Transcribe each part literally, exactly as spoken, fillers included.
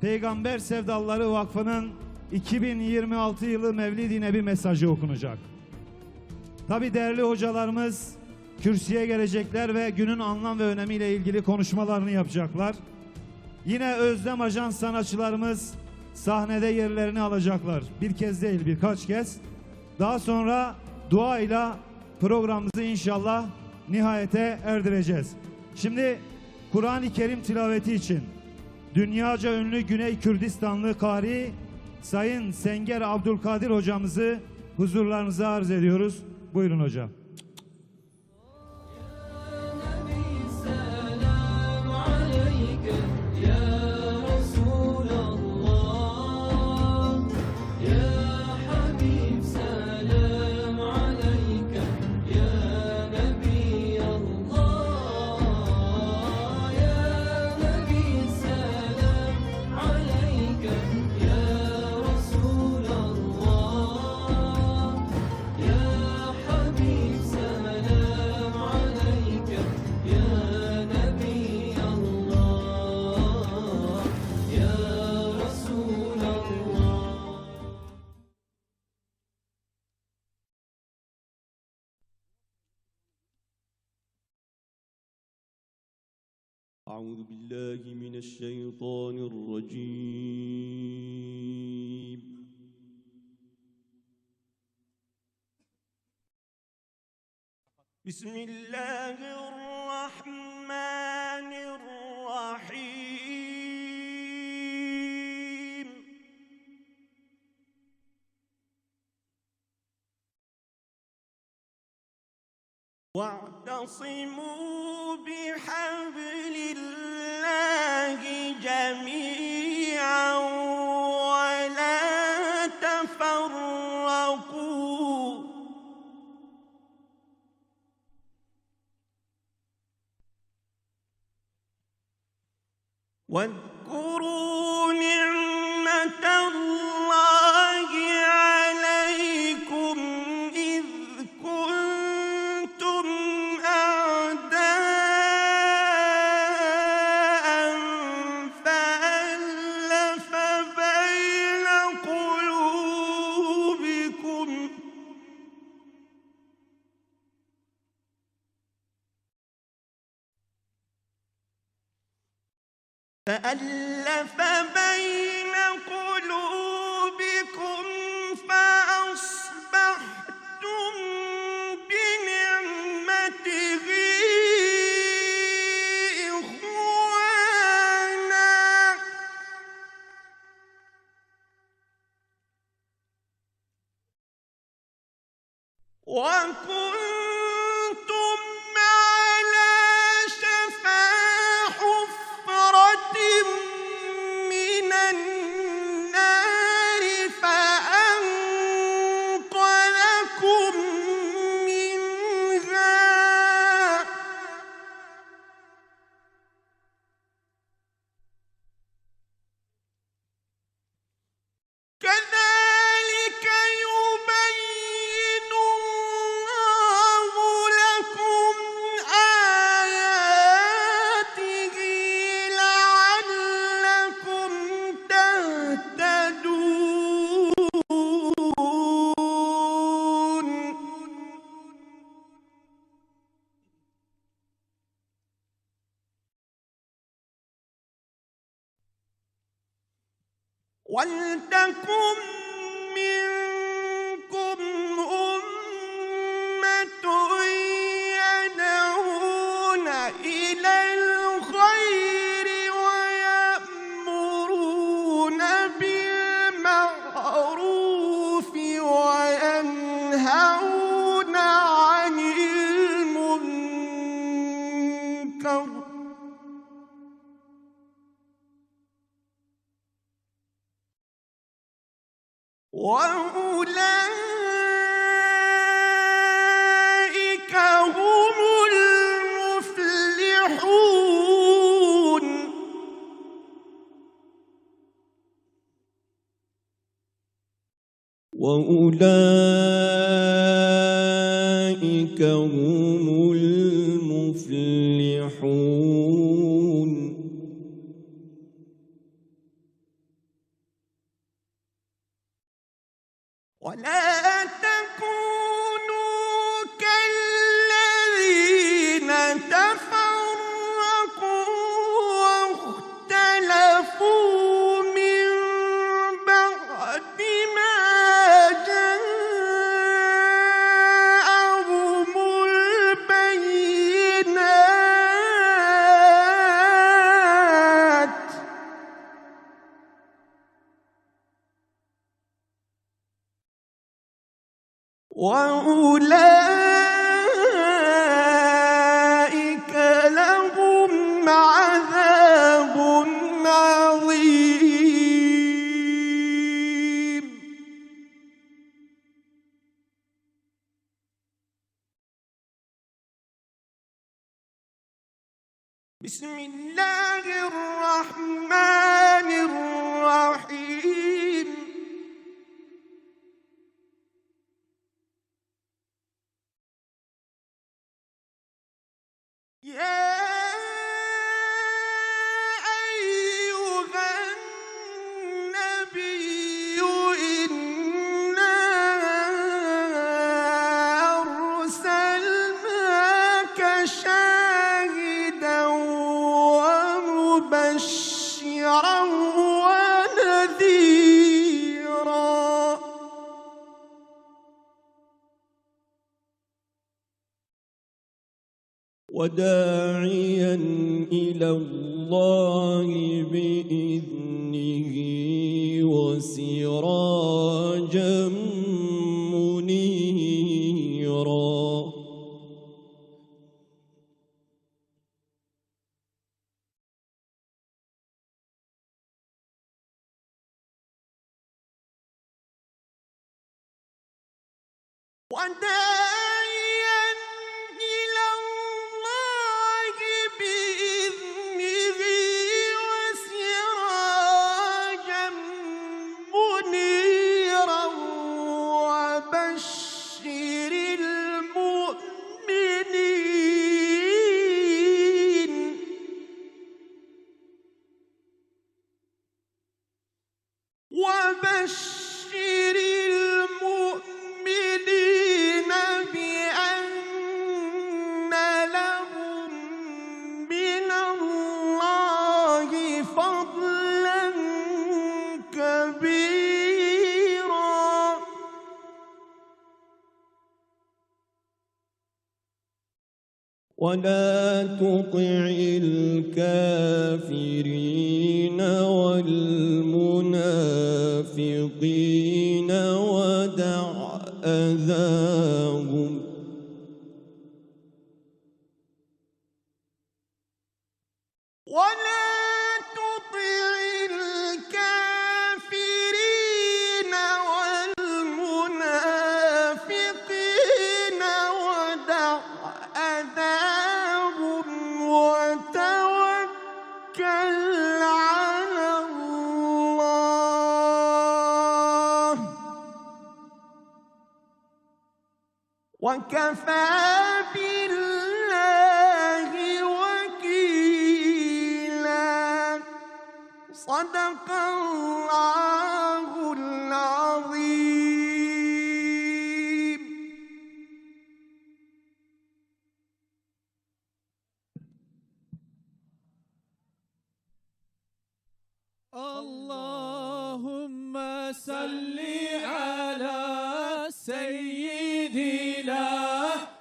Peygamber Sevdalıları Vakfı'nın iki bin yirmi altı yılı Mevlid-i Nebi mesajı okunacak. Tabi değerli hocalarımız kürsüye gelecekler ve günün anlam ve önemiyle ilgili konuşmalarını yapacaklar. Yine Özlem Ajans sanatçılarımız sahnede yerlerini alacaklar. Bir kez değil, birkaç kez. Daha sonra duayla programımızı inşallah nihayete erdireceğiz. Şimdi Kur'an-ı Kerim tilaveti için dünyaca ünlü Güney Kürdistanlı kari Sayın Senger Abdülkadir hocamızı huzurlarınıza arz ediyoruz. Buyurun hocam. أعوذ بالله من الشيطان الرجيم. بسم الله الرحمن الرحيم. واعتصموا بحبل الله جميعا ولا تفرقوا. واذكروا نعمة الله عليكم إذ كنتم أعداء فألف بين قلوبكم فألف بين قلوبكم فأصبحتم بنعمته إخوانا وكنتم على شفا حفرة من النار فأنقذكم منها كذلك يبين الله لكم آياته لعلكم تهتدون. ولتكن منكم أمة يدعون إلى الخير ويأمرون بالمعروف وينهون عن المنكر وأولئك هم المفلحون. وأولئك هم المفلحون. وأولئك لهم عذاب عظيم. بسم الله الرحمن الرحيم. يا أيها النبي إنا أرسلناك شاهدا ومبشرا ونذيرا. وداعيا إلى الله بإذنه وسراجا منيرا. وداعيا إلى الله بإذنه وسراجا منيرا وبشر المؤمنين. وبشر المؤمنين بأن لهم من الله فضلا كبيرا. ولا تطع الكافرين والمنافقين ودع أذاهم. ولا تطع الكافرين والمنافقين ودع أذاهم وتوكل على الله. وكفى بالله وكيلا. صدق الله العظيم. اللهم صل على سيدنا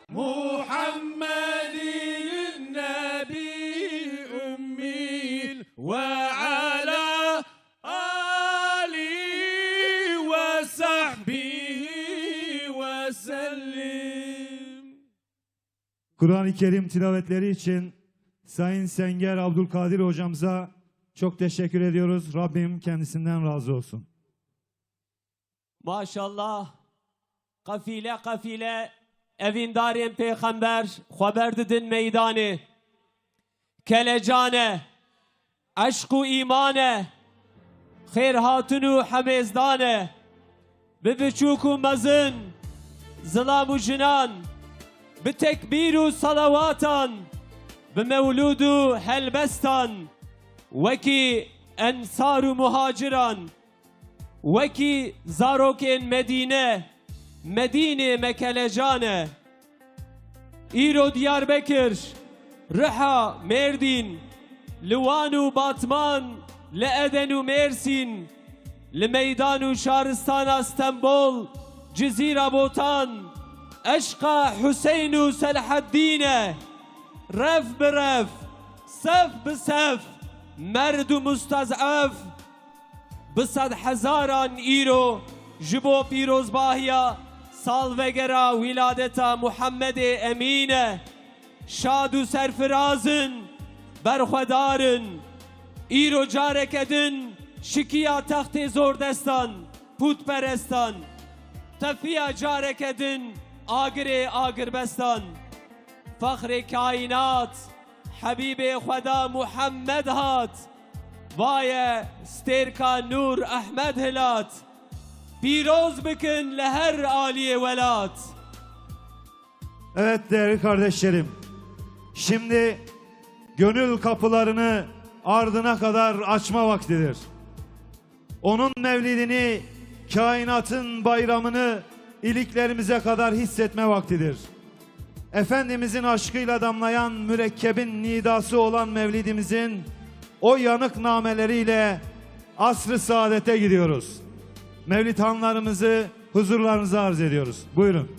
محمد النبي الأمي وعلى آله وصحبه وسلم. Kur'an-ı Kerim tilavetleri için Sayın Senger Abdülkadir hocamıza çok teşekkür ediyoruz. Rabbim kendisinden razı olsun. Maşallah. Qefîle qefîle evîndarên Pêxember xwe berdidin meydanê. Kelecan e, eşq û îman e, xêrhatin û hemêzdan e. Bi biçûk û mezin, zilam û jinan, bi tekbîr û selawatan, bi mewlûd û helbestan, wekî ensar û muhaciran, wekî zarokên Medîne, Medînê me kelecan e. Îro Diyarbekir, Riha, Mêrdîn, li Wan û Batman, li Eden û Mêrsîn, li meydan û şaristana Stenbol, Cizîra Botan, eşqa Huseyn û Selaheddîn e. Ref bi ref, sef bi sef, merd û mustezef, bi sedhezaran îro ji bo pîrozbahiya Talvegera wîladeta Muhemmedê Emîn e. Şad û serfiraz in, berxwedar in. Îro careke din şikiya textê zordestan, pûtperestan. Tefiya careke din agirê agirbestan. Fexrê kaînat, Hebîbê Xweda Muhemmed hat. Vaye stêrka Nûr Ehmed hilat. Pîroz bikin li her aliyê welat. Evet, değerli kardeşlerim, şimdi gönül kapılarını ardına kadar açma vaktidir. Onun mevlidini, kainatın bayramını iliklerimize kadar hissetme vaktidir. Efendimizin aşkıyla damlayan mürekkebin nidası olan mevlidimizin o yanık nameleriyle asr-ı saadete gidiyoruz. Mevlid hanlarımızı huzurlarınıza arz ediyoruz. Buyurun.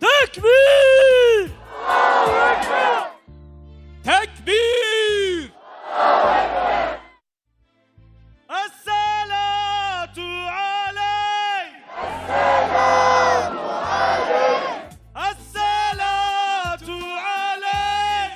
Tekbîr! Tekbîr! Esselatu aleyk! Esselatu aleyk!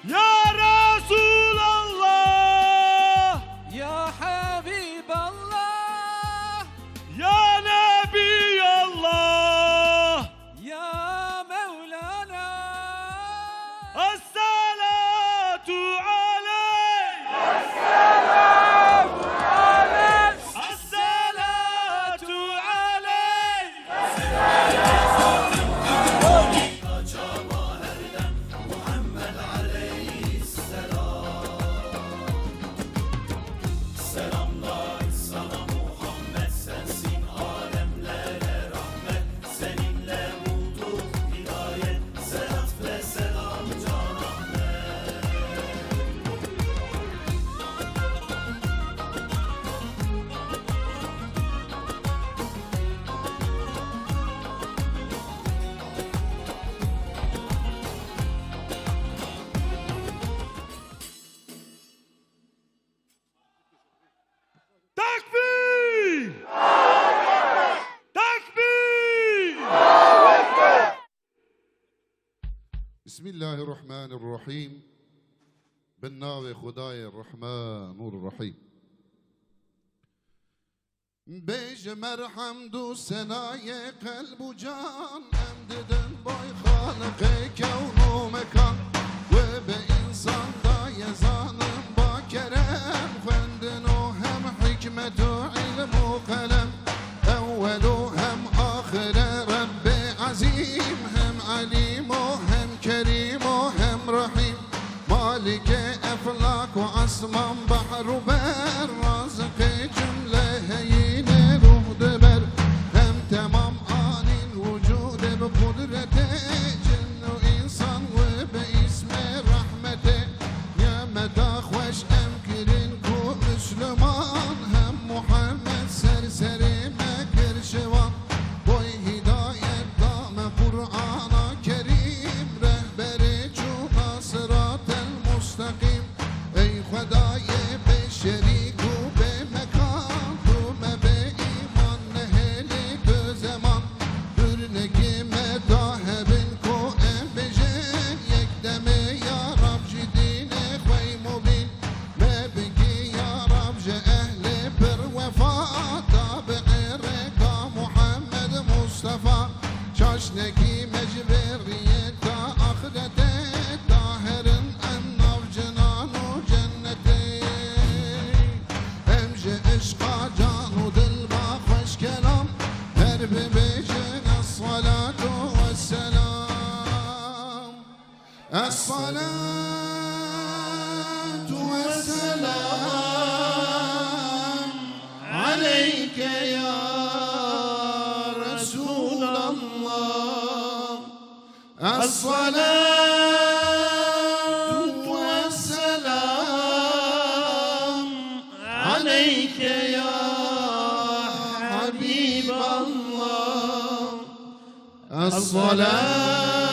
Ya Resulallah! Ya Habiballah! Ya Nebiyallah! Ya Mevlana! Esselatu aleyk! Esselatu aleyk! Esselatu aleyk! Tekbîr! Tekbîr! Bismillahirrahmanirrahim. Bi navê Xwedayê Rehman û Rehîm. Bêje merhemd û senayê qelb û can, em didin boy Xaliqê kewn û mekan. Wê bi însan daye zanim ba kerem, xwendin û hem hikmet û îlm û qelem. Ewwel û hem axire Rebbê Ezîm, hem Elîm û hem Kerîm û hem Rehîm. Malikê eflak û esman, behr û ber, raziqê cumle heyînê ruh diber. Hem temam anîn wicûdê bi qudretê, cin û însan wê bi îsmê rehmetê. Nîmeta xweş em kirin ku Misliman, hem Muhammed ser serê me kir şivan. Boy hidayet da me Qur'ana Kerîm, rehberê çûna siratel musteqîm. Ey Xwedayê bê şerîk û bê mekan, tu me bê îman nehêlî tu zeman. Durnekî me da hebin ku em bêjin, yek demê ya Rab ji dînê xwe mubîn. Me bigî ya Rab ji ehlê pir wefa, da bi êreka Muhammed Mustafa. Çaşnekî me ji vê riyê ta axretê, da herin en nav cinan û cennetê. Em ji işqa can û dil ba xweş kelam, her bibêjin: Esselatu vesselam. الصلاة والسلام عليك يا رسول الله. الصلاة والسلام عليك يا حبيب الله. الصلاة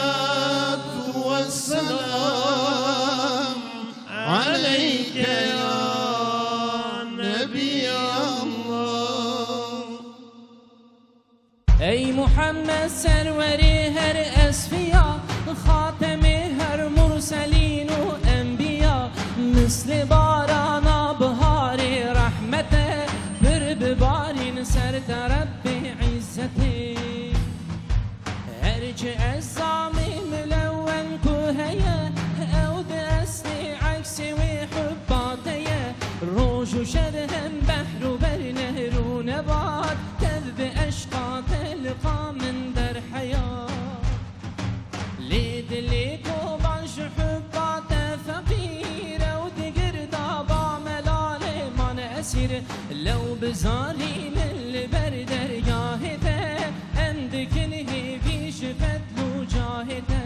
والسلام عليك يا نبي الله. Ey Muhammed, serwerê her esfiya, xatemê her murselîn û enbiya, mislê barana biharê rehmete, pir bibarîn ser te Rebbê îzzetê. Her çi ez zamî milewen ku heye, ew di eslê eksê wê hubba te ye. Roj û şev hem behr û ber, nehr û nebat, tev bi eşqa te li qa min derheya. Lê dilê koban ji hubba te feqîr, ew di girdaba melalê man esîr. Lew bizarînin li ber dergahê te, em dikin hêvî ji fetl û cahê te.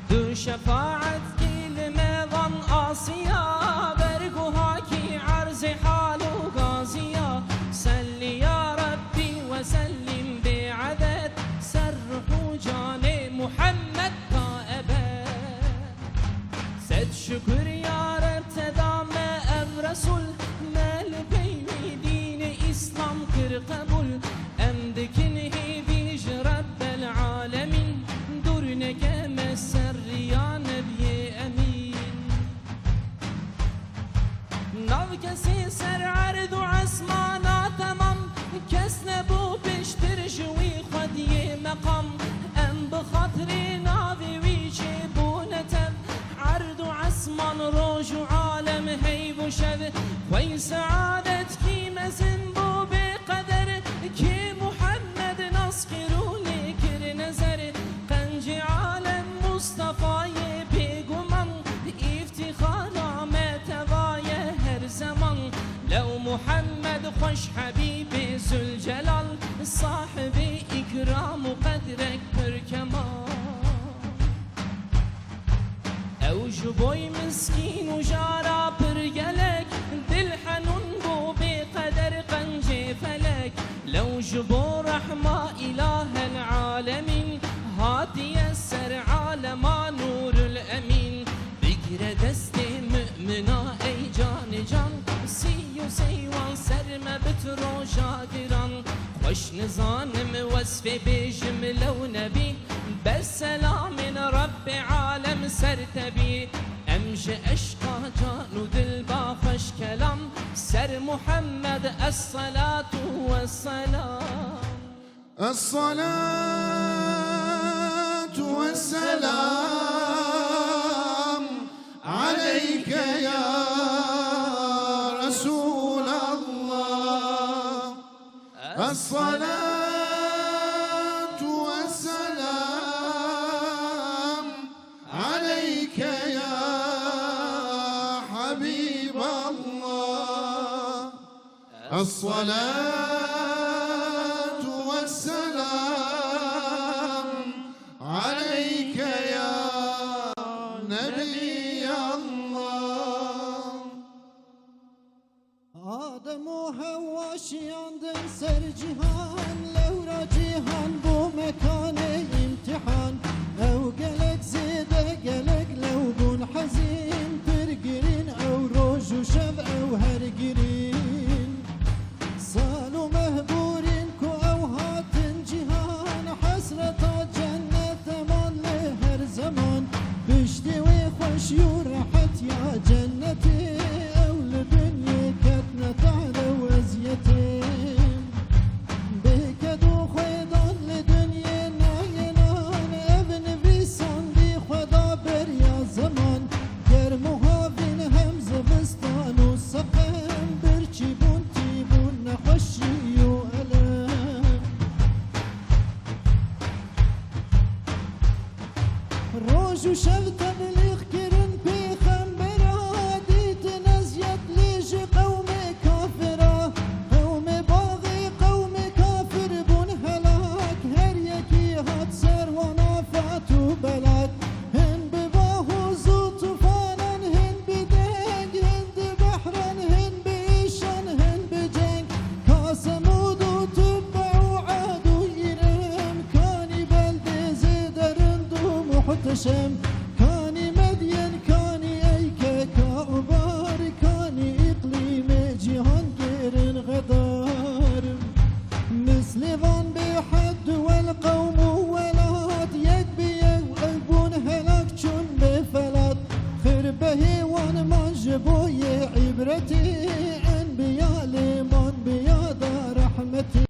Tu şefaet kî li me van asiya, berguha kî erzê hal û gaziya. Sellî ya Rebbî ve sellîm bê edet, ser ruh û canê Muhammed ta ebed. Sed şukur ya Reb te da me ev Resul, me li pey wî dînê Îslam kir qebûl. Em dikin hêvî ji Rebbel Alemîn, dûr neke me ser riya Nebiyê Emîn. Nav kesê ser erd û esmana temam, kes nebû pêştir ji wî xwediyê meqam. Em bi xatirê navê wî çêbûne tev, erd û esman, roj û alem, heyv û şev. Xwey seadet kî mezin bû bê qeder, kê Muhammed nas kir û lê kir nezer. Qencê alem Mustafayê bêguman, îftîxara me teva ye her zeman. Lew Muhammed xweş Hebîbê Zülcelal, sahibê îkram û qedrek pir kemal. Ew ji boy miskîn û jara pir gelek, dil henûn bû bê qeder qencê felek. Lew ji bo rehma Îlahel Alemîn, hatiye ser alema Nûrul Emîn. Bigire destê mumina ey canê can, sî û sey wan ser me bit roja giran. Xweş nizanim wesfê bêjim lew nebî, bes selamên Rebbê alem ser te bî. Em ji eşqa can û dil ba xweş kelam, ser Muhammed esselatu wesselam. الصلاة والسلام عليك يا رسول الله. الصلاة والسلام عليك يا حبيب الله. الصلاة والسلام عليك يا نبي الله. Adem û Hewwa şiyandin ser cîhan, lewra cîhan bû mekanê îmtîhan. Ew gelek zêde gelek lew bûn hezîn, pir girîn ew roj û şev ew her girîn. Sal û meh bûrîn ku ew hatin cîhan, hesreta cennet eman lê her zeman. Piştî wê xweşî û rehetiya cennetê, ew li dinyê ketine tehre û eziyetê. Bê ked û xwêdan li dinyê nayênan, ev nivîsandî xwe da beriya zeman. Germ û havîn hem zivistan û seqem, birçî bûn tî bûn nexweşî û elem. Roj û şev teblîx kirin pêxembera, dîtin eziyet lê ji qewmê kafira. Qewmê baxê qewmê kafir bûn helak, her yekî hat ser wan afet û belak. Hin bi bahoz û tufanan, hin bi deng, hin di behran, hin bi îşan, hin bi ceng. Ka Semûd û Tubbe û Ad û Îrem, Kanî Şem, kanî Medyen, kanî Eyke, Kabar, kanî îqlîmê cîhan kirin xedar. Mislê van bê hed wel qewm û welat, yek bi yek ew bûn helak çûn bê felat. Xirbehê wan man ji bo yê îbretê, enbiya lê man bi yada rehmetê.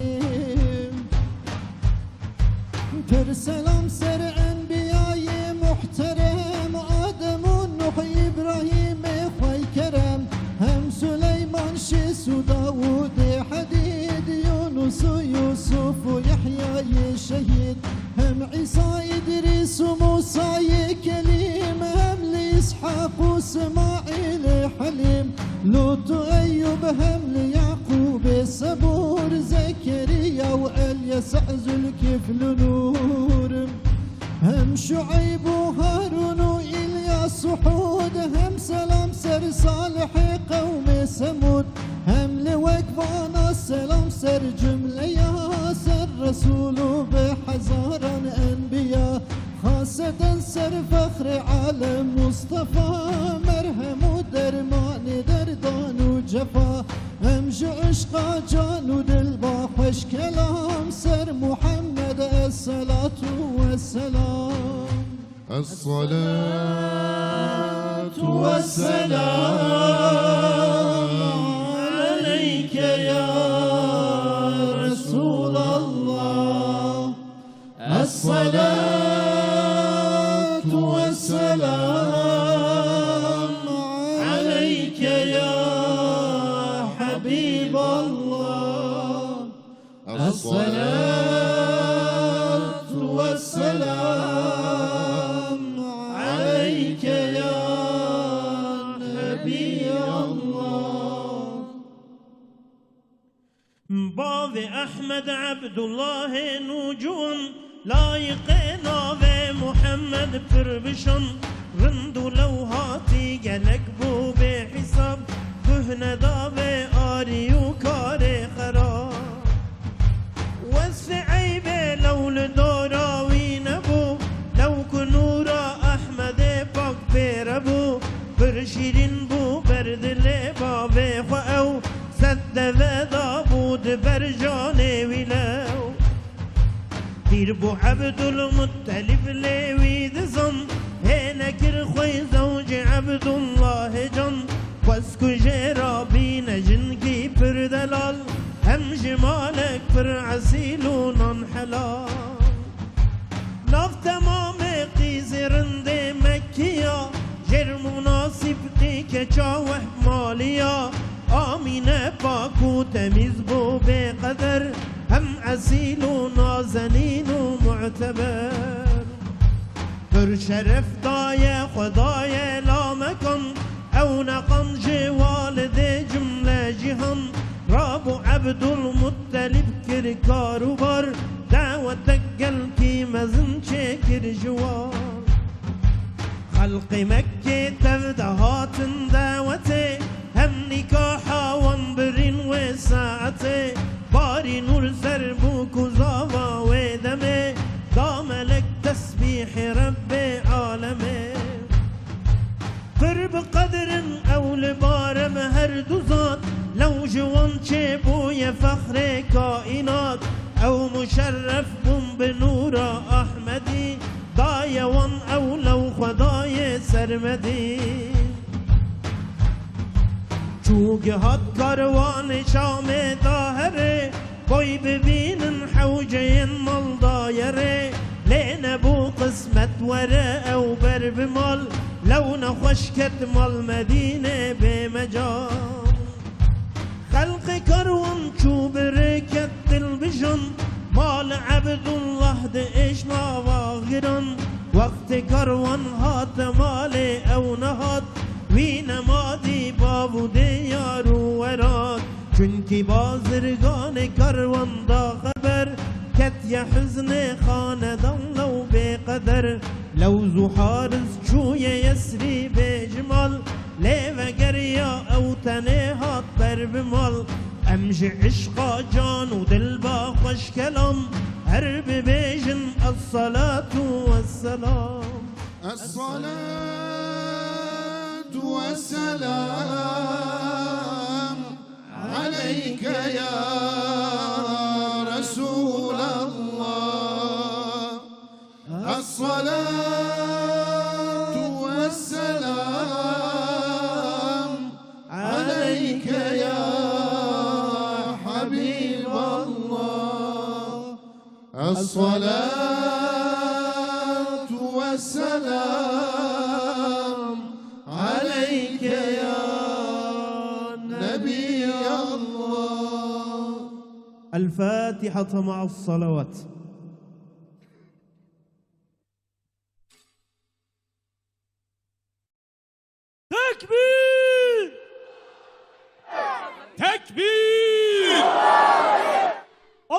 Pir selam ser enbiyayê muhterem, Adem û Nuh, Îbrahîmê xwey kerem, hem Suleyman, Şîs û Dawûdê Hedîd, Yûnus û Yûsuf û Yehyayê şehîd, hem Îsa, Îdrîs û Mûsayê Kelîm, hem li Îshaq û Simaîlê Helîm, Lût û Eyyûb, hem li Yaqûbê Sebûr, Zekeriya û Elyesa, Zülkifl û Nûr, hem Şueyb û Harûn û Îlyas û Hûd, hem selam ser Salihê qewmê Semûd, hem li wek vana selam ser cumleya ser Resûl û bi hezaran enbiya. Xaseten ser fexrê alem Mustafa, merhem û dermanê derdan û cefa. Em ji işqa can û dil ba xweş kelam, ser Muhammed esselatu vesselam. Esselatu vesselam aleyke ya Resulallah. الصلاة والسلام عليك يا حبيب الله. الصلاة والسلام عليك يا نبي الله. Bavê Ehmed Ebdullahê nûciwan, layiqê navê Muhammed pir bişan. Rind û lewhatî gelek bû bêhîsab, guh neda vê arî û karê xerab. Wesfê eybê lew li dora wî nebû, lew ku nûra Ehmedê pak pêre bû, pir şîrîn bû ber dilê bavê xwe ew. Sed deve dabû di ber canê wî lew. Pîr bû Ebdulmuttelîb lê wî dizan, hê nekir xwe zewcê Ebdullahê can. Xwest ku jê re bîne jinkî pir delal, hem ji malek pir esîl û nan helal. Nav temamê qîzê rindê Mekkiya, jêr munasîb tê keça weh maliya. Amîne pak û temîz bû bêqeder, hem esîl û nazenîn û muteber. Pir şeref daye Xwedayê lamekan, ew neqan ji walidê cumle cîhan. Rabû Ebdulmuttelîb kir karûbar, dawetek gelkî mezin çêkir ji wan. Xelqê Mekkê tev de hatin dawetê, hem nîkaha wan birîn wê saetê. Barî nûr ser bû ku zava wê demê, da melek tesbîhê Rebbê alemê. Pir bi qedir in ew li barem her du zat, lew ji wan çêbûye fexrê kaînat. Ew muşerref bûn bi nûra Ahmedî, daye wan ew lew Xwedayê sermedî. Çû gihat karwanê Şamê da herê, boy bibînin hewceyên mal daye rê. Lê nebû qismet were ew ber bi mal, lew nexweş ket mal Medînê bê mecal. Xelqê karwan çû bi rê ket dilbijan, mal Ebdullah di êş nava giran. Wextê karwan hate malê ew nehat, wî nema dî bav û dê yar û werat. Çunkî bazirganê karwan da xeber, ketiye huznê xanedan lew bêqeder. Lew zû Haris çûye Yesrîbê ji mal, lê vegeriya ew tenê hat ber bi mal. Em ji işqa can û dil ba xweş kelam, her bibêjin esselatu vesselam. الصلاة والسلام عليك يا رسول الله. الصلاة والسلام عليك يا حبيب الله. الصلاة والسلام عليك يا نبي الله. الفاتحة مع الصلوات. تكبير! تكبير!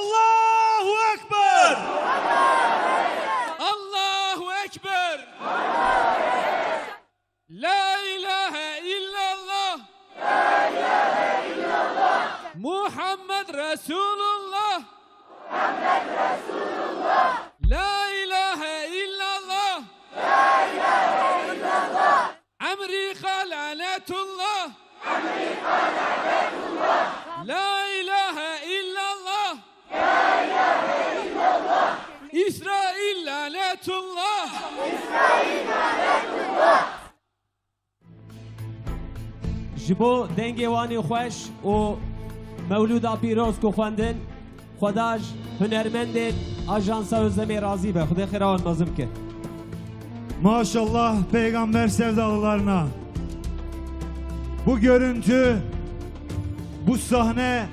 الله أكبر! الله أكبر! لا إله إلا الله. محمد رسول الله. لا إله إلا الله. أمريكا لعنة الله. لا إله إلا الله. إسرائيل لعنة الله. Ji bo dengê wan ê xweş û mewlûda pîroz ku xwendin, Xweda ji hunermendên Ajansa Özlemê razî be. Xwedê xêra wan mezin bike. Maşallah peygamber sevdalılarına. Bu görüntü, bu sahne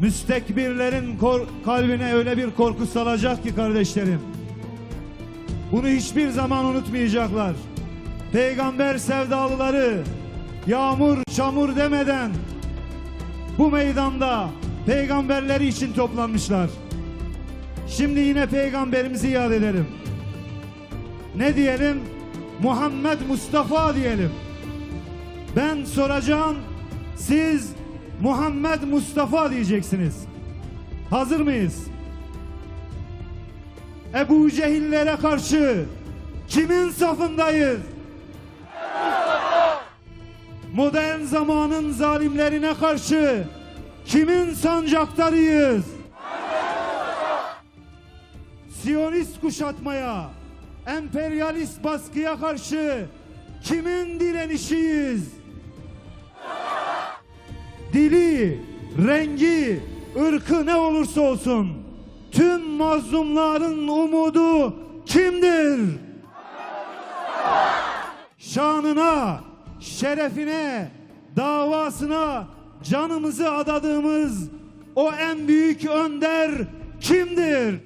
müstekbirlerin kor-, kalbine öyle bir korku salacak ki kardeşlerim. Bunu hiçbir zaman unutmayacaklar. Peygamber sevdalıları yağmur, çamur demeden bu meydanda peygamberleri için toplanmışlar. Şimdi yine peygamberimizi yad edelim. Ne diyelim? Muhammed Mustafa diyelim. Ben soracağım, siz Muhammed Mustafa diyeceksiniz. Hazır mıyız? Ebu Cehillere karşı kimin safındayız? Modern zamanın zalimlerine karşı kimin sancaktarıyız? Siyonist kuşatmaya, emperyalist baskıya karşı kimin direnişiyiz? Dili, rengi, ırkı ne olursa olsun, tüm mazlumların umudu kimdir? Şanına, şerefine, davasına canımızı adadığımız o en büyük önder kimdir?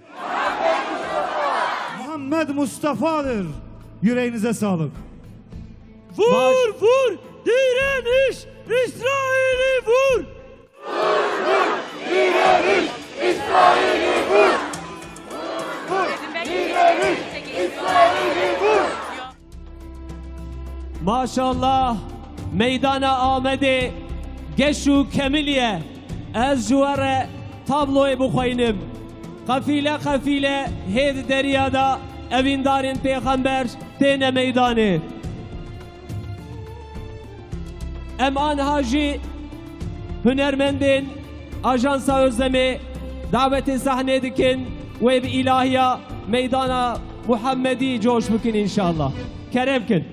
Muhammed Mustafa'dır. Yüreğinize sağlık. Vur, vur, direniş, İsrail'i vur! Maşallah, meydana Amedê geş û kemilî ye. Ez ji we re tabloyê bixweynim. Qefîle qefîle hê di deriya de evîndarên pêxember têne meydanê. Em anha jî hunermendên Ajansa Özlemê dawetê sahnê dikin wê bi îlahiya meydana Muhemmedî coş bikin înşallah. Kerem kin.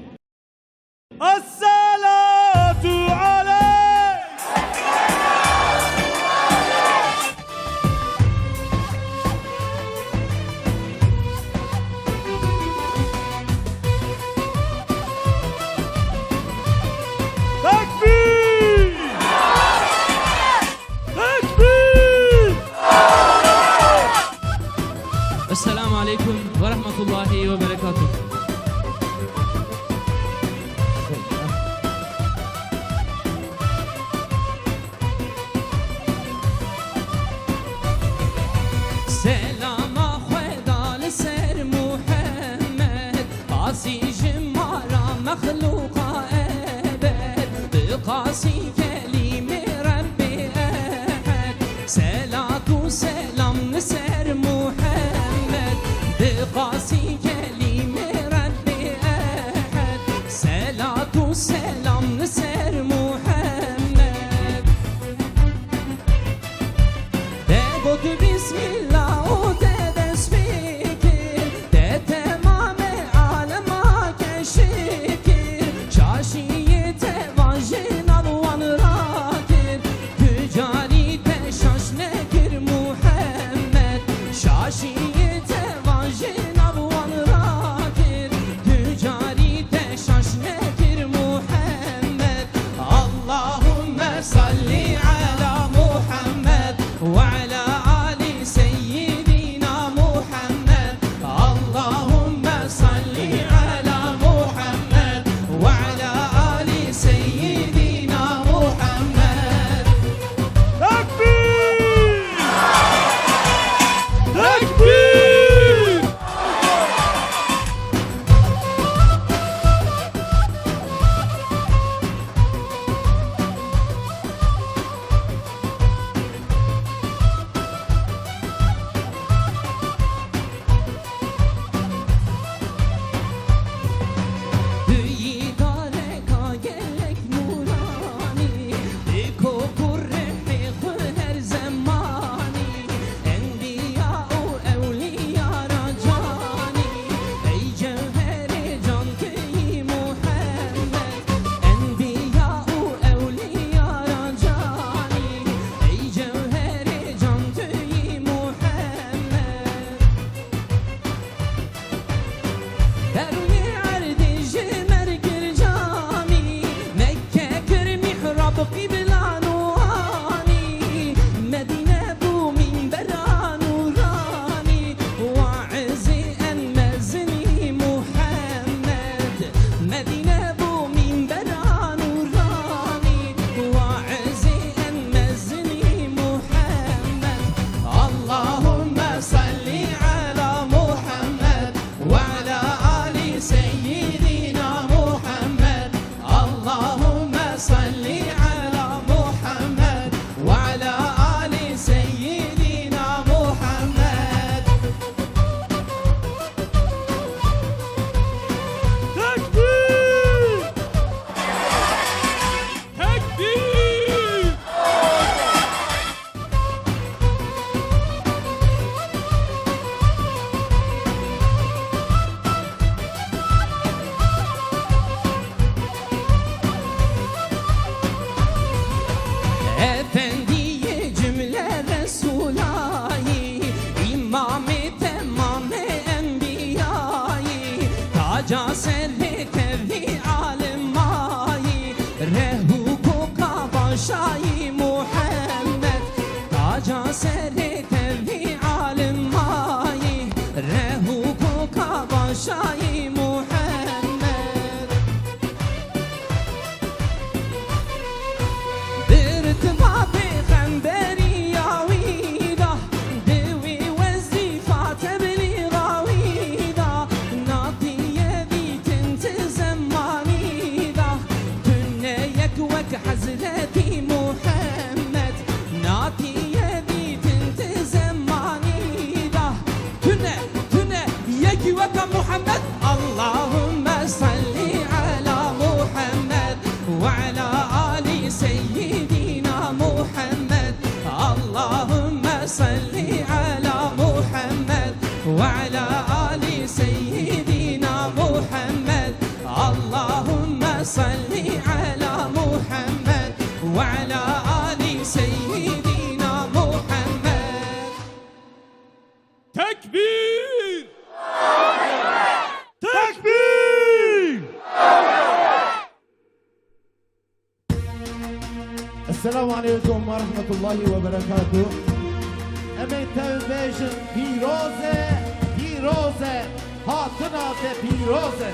Esselatu aleyk. Tekbîr! Tekbîr! Esselamu aleykum ve rahmetullahi ve berekatuhu. Selama Xweda li ser Muhammed, qasî ji mala mexlûqa ebed, bi qasî kelîmê Rebbê Ehed. Selat û selam li ser Muhammed, bi qasî kelîmê Rebbê Derûnê erdê ji mergir camî, Mekke kir mihrab qîbla nûranî, Medîne bû mînbera nûranî, waizê en mezinî Muhammed. Medîne bû mînbera nûranî, waizê en mezinî Muhammed. Allahümme salli ala Muhammed. وعلى آل سيدنا محمد. اللهم صل على محمد وعلى آل سيدنا محمد. تكبير! تكبير! Efendiyê cümle Resûlayî, îmamê temamê enbiyayî, taca serê tevî alimayî, reh û koka başayî Muhammed, taca serê tevî alimayî, reh û koka başayî Muhammed. Di ritiba pêxemberiya wî de, di wî wezîfa teblîxa wî de, natiye dîtin ti zemanî de, tune yek wek Hezretî Muhammed, natiye dîtin ti zemanî de. Tune, tune, yekî weka Muhammed. اللهم صل على محمد وعلى آل سيدنا محمد. اللهم صل على محمد وعلى آل سيدنا محمد. اللهم صل على محمد وعلى آل سيدنا محمد. Tekbîr! Tekbîr! Esselamu aleykum ve rahmetullahi ve berekatuh. Em ê tev bêjin pîroz e, pîroz e, hatina te pîroz e.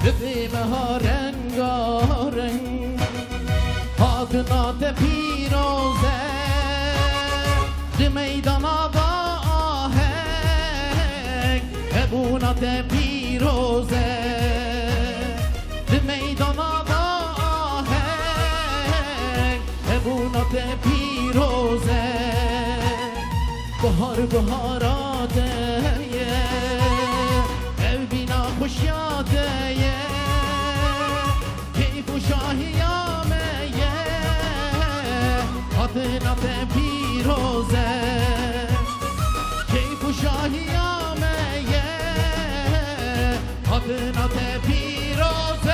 Dibê meha rengareng, hatina te pîroz e. Di meydana de aheng, hebûna te pîroz e. Di meydana de aheng, hebûna te pîroz e. Bihar bihara te ye, ev bîna xweşiya te ye. Keyf û şahiya me ye, hatina te pîroz e. Keyf û şahiya me ye, hatina te pîroz e.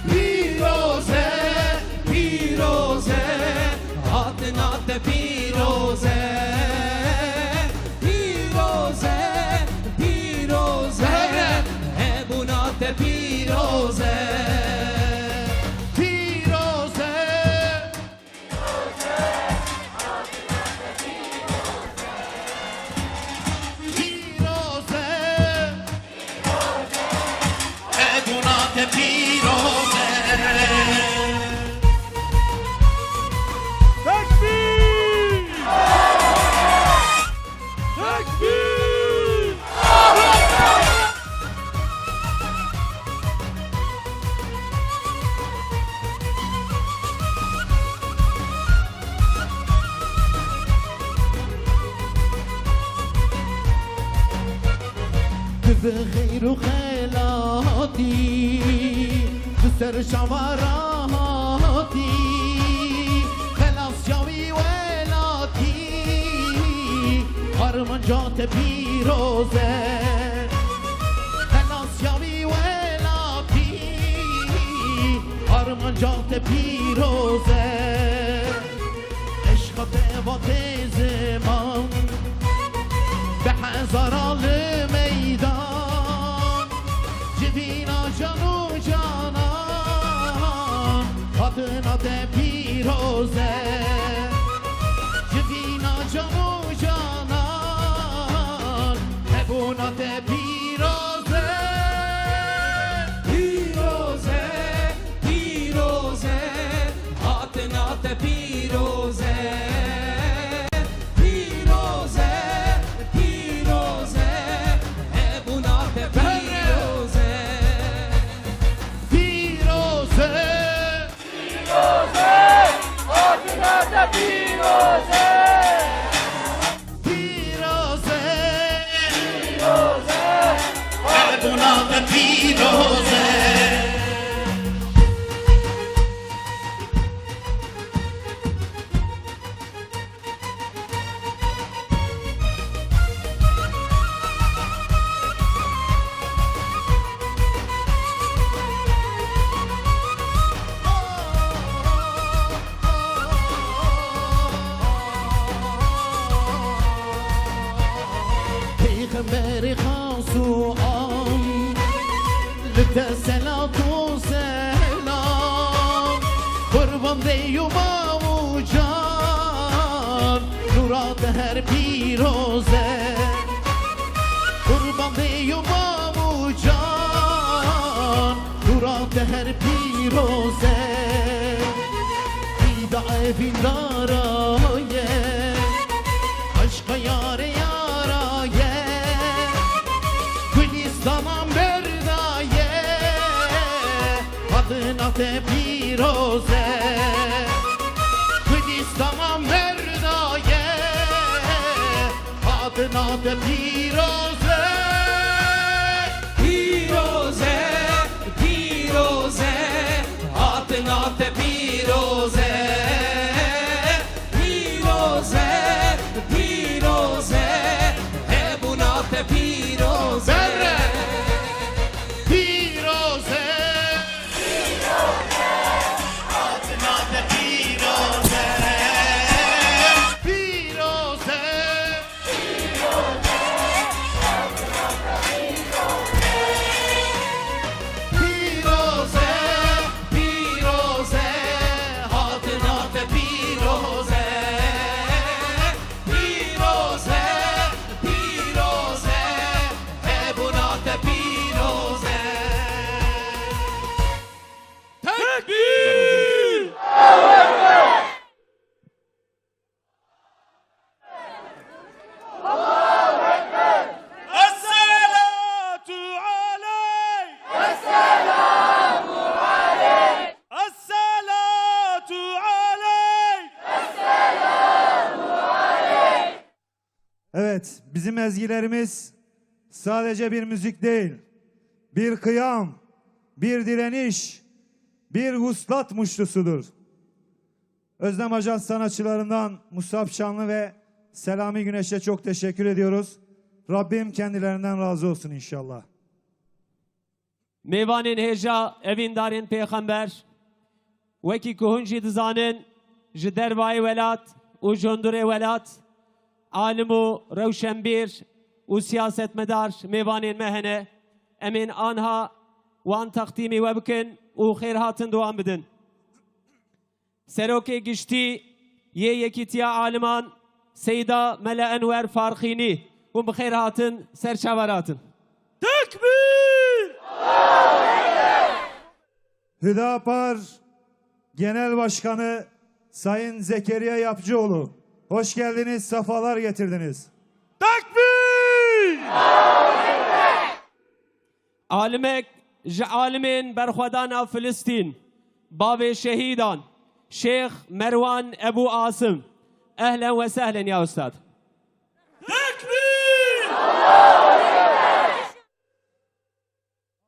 Pîroz e, pîroz e, hatina te pîroz e. Pîroz e, pîroz e, hebûna te pîroz e. Pîroz e. Pîroz e. Hebûna te pîroz e. Tekbîr! Tekbîr! Di vê xeyr û xela Şavara hatî, xelasya wî welatî, armanca te pîroz e. Xelasya wî welatî, armanca te pîroz e. Eşqa te va tê ziman, bi hezara li meydan. Civîna can û canan, hatina te pîroz e. Civîna can û canan, hebûna te pîroz e. Pîroz e, pîroz e, hatina te pîroz e. Pîroz e, pîroz e, hebûna te pîroz e. Pîroz e. Pîroz e, hatina te pîroz e. Pîroz e. Pîroz e, hebûna te pîroz e. Pêxemberê xas û am, li te selat û selam. Qurban dê û mam û can, nûra te her pîroz e. Qurban dê û mam û can, nûra te her pîroz e. Dîda evîndara ye, eşqa yarê yara ye. Kurdistana berda ye, hatina te pîroz e. Kurdistana berda ye, hatina te pîroz e. Pîroz e, pîroz e, hatina te pîroz e. Pîroz e, pîroz e, hebûna te pîroz e. Berre! Pîroz e! Hatina te pîroz e. Pîroz e! Pîroz e, pîroz e, hatina te pîroz e. Pîroz e, pîroz e, hebûna te pîroz e. Tekbîr! Esselatu aleyk! Esselatu aleyk! Esselatu aleyk! Evet, bizim ezgilerimiz sadece bir müzik değil, bir kıyam, bir direniş, bir vuslat muştusudur. Özlem Ajans sanatçılarından Musab Şanlı ve Selami Güneş'e çok teşekkür ediyoruz. Rabbim kendilerinden razı olsun inşallah. Mêvanên hêja evîndarên pêxember, wekî ku hûn jî dizanin, ji dervayê welat û ji hundirê welat, alim û rewşenbîr û siyasetmedar mêvanên me hene. Em ên anha wan teqdîmî we bikin û xêrhatin di wan bidin. Serokê Giştî yê Yekîtiya Aliman Seyda Mele Enwer Farxînî, hûn bi xêr hatin ser çavar hatin. Tekbîr! Hüdapar Genel Başkanı Sayın Zekeriya Yapıcıoğlu, hoş geldiniz, sefalar getirdiniz. Tekbîr! Alimek ji alimên berxwedana Filistîn, bavê şehîdan, Şêx Merwan Ebû Asim. Ehlen ve sehlen ya ustad. Tekbîr!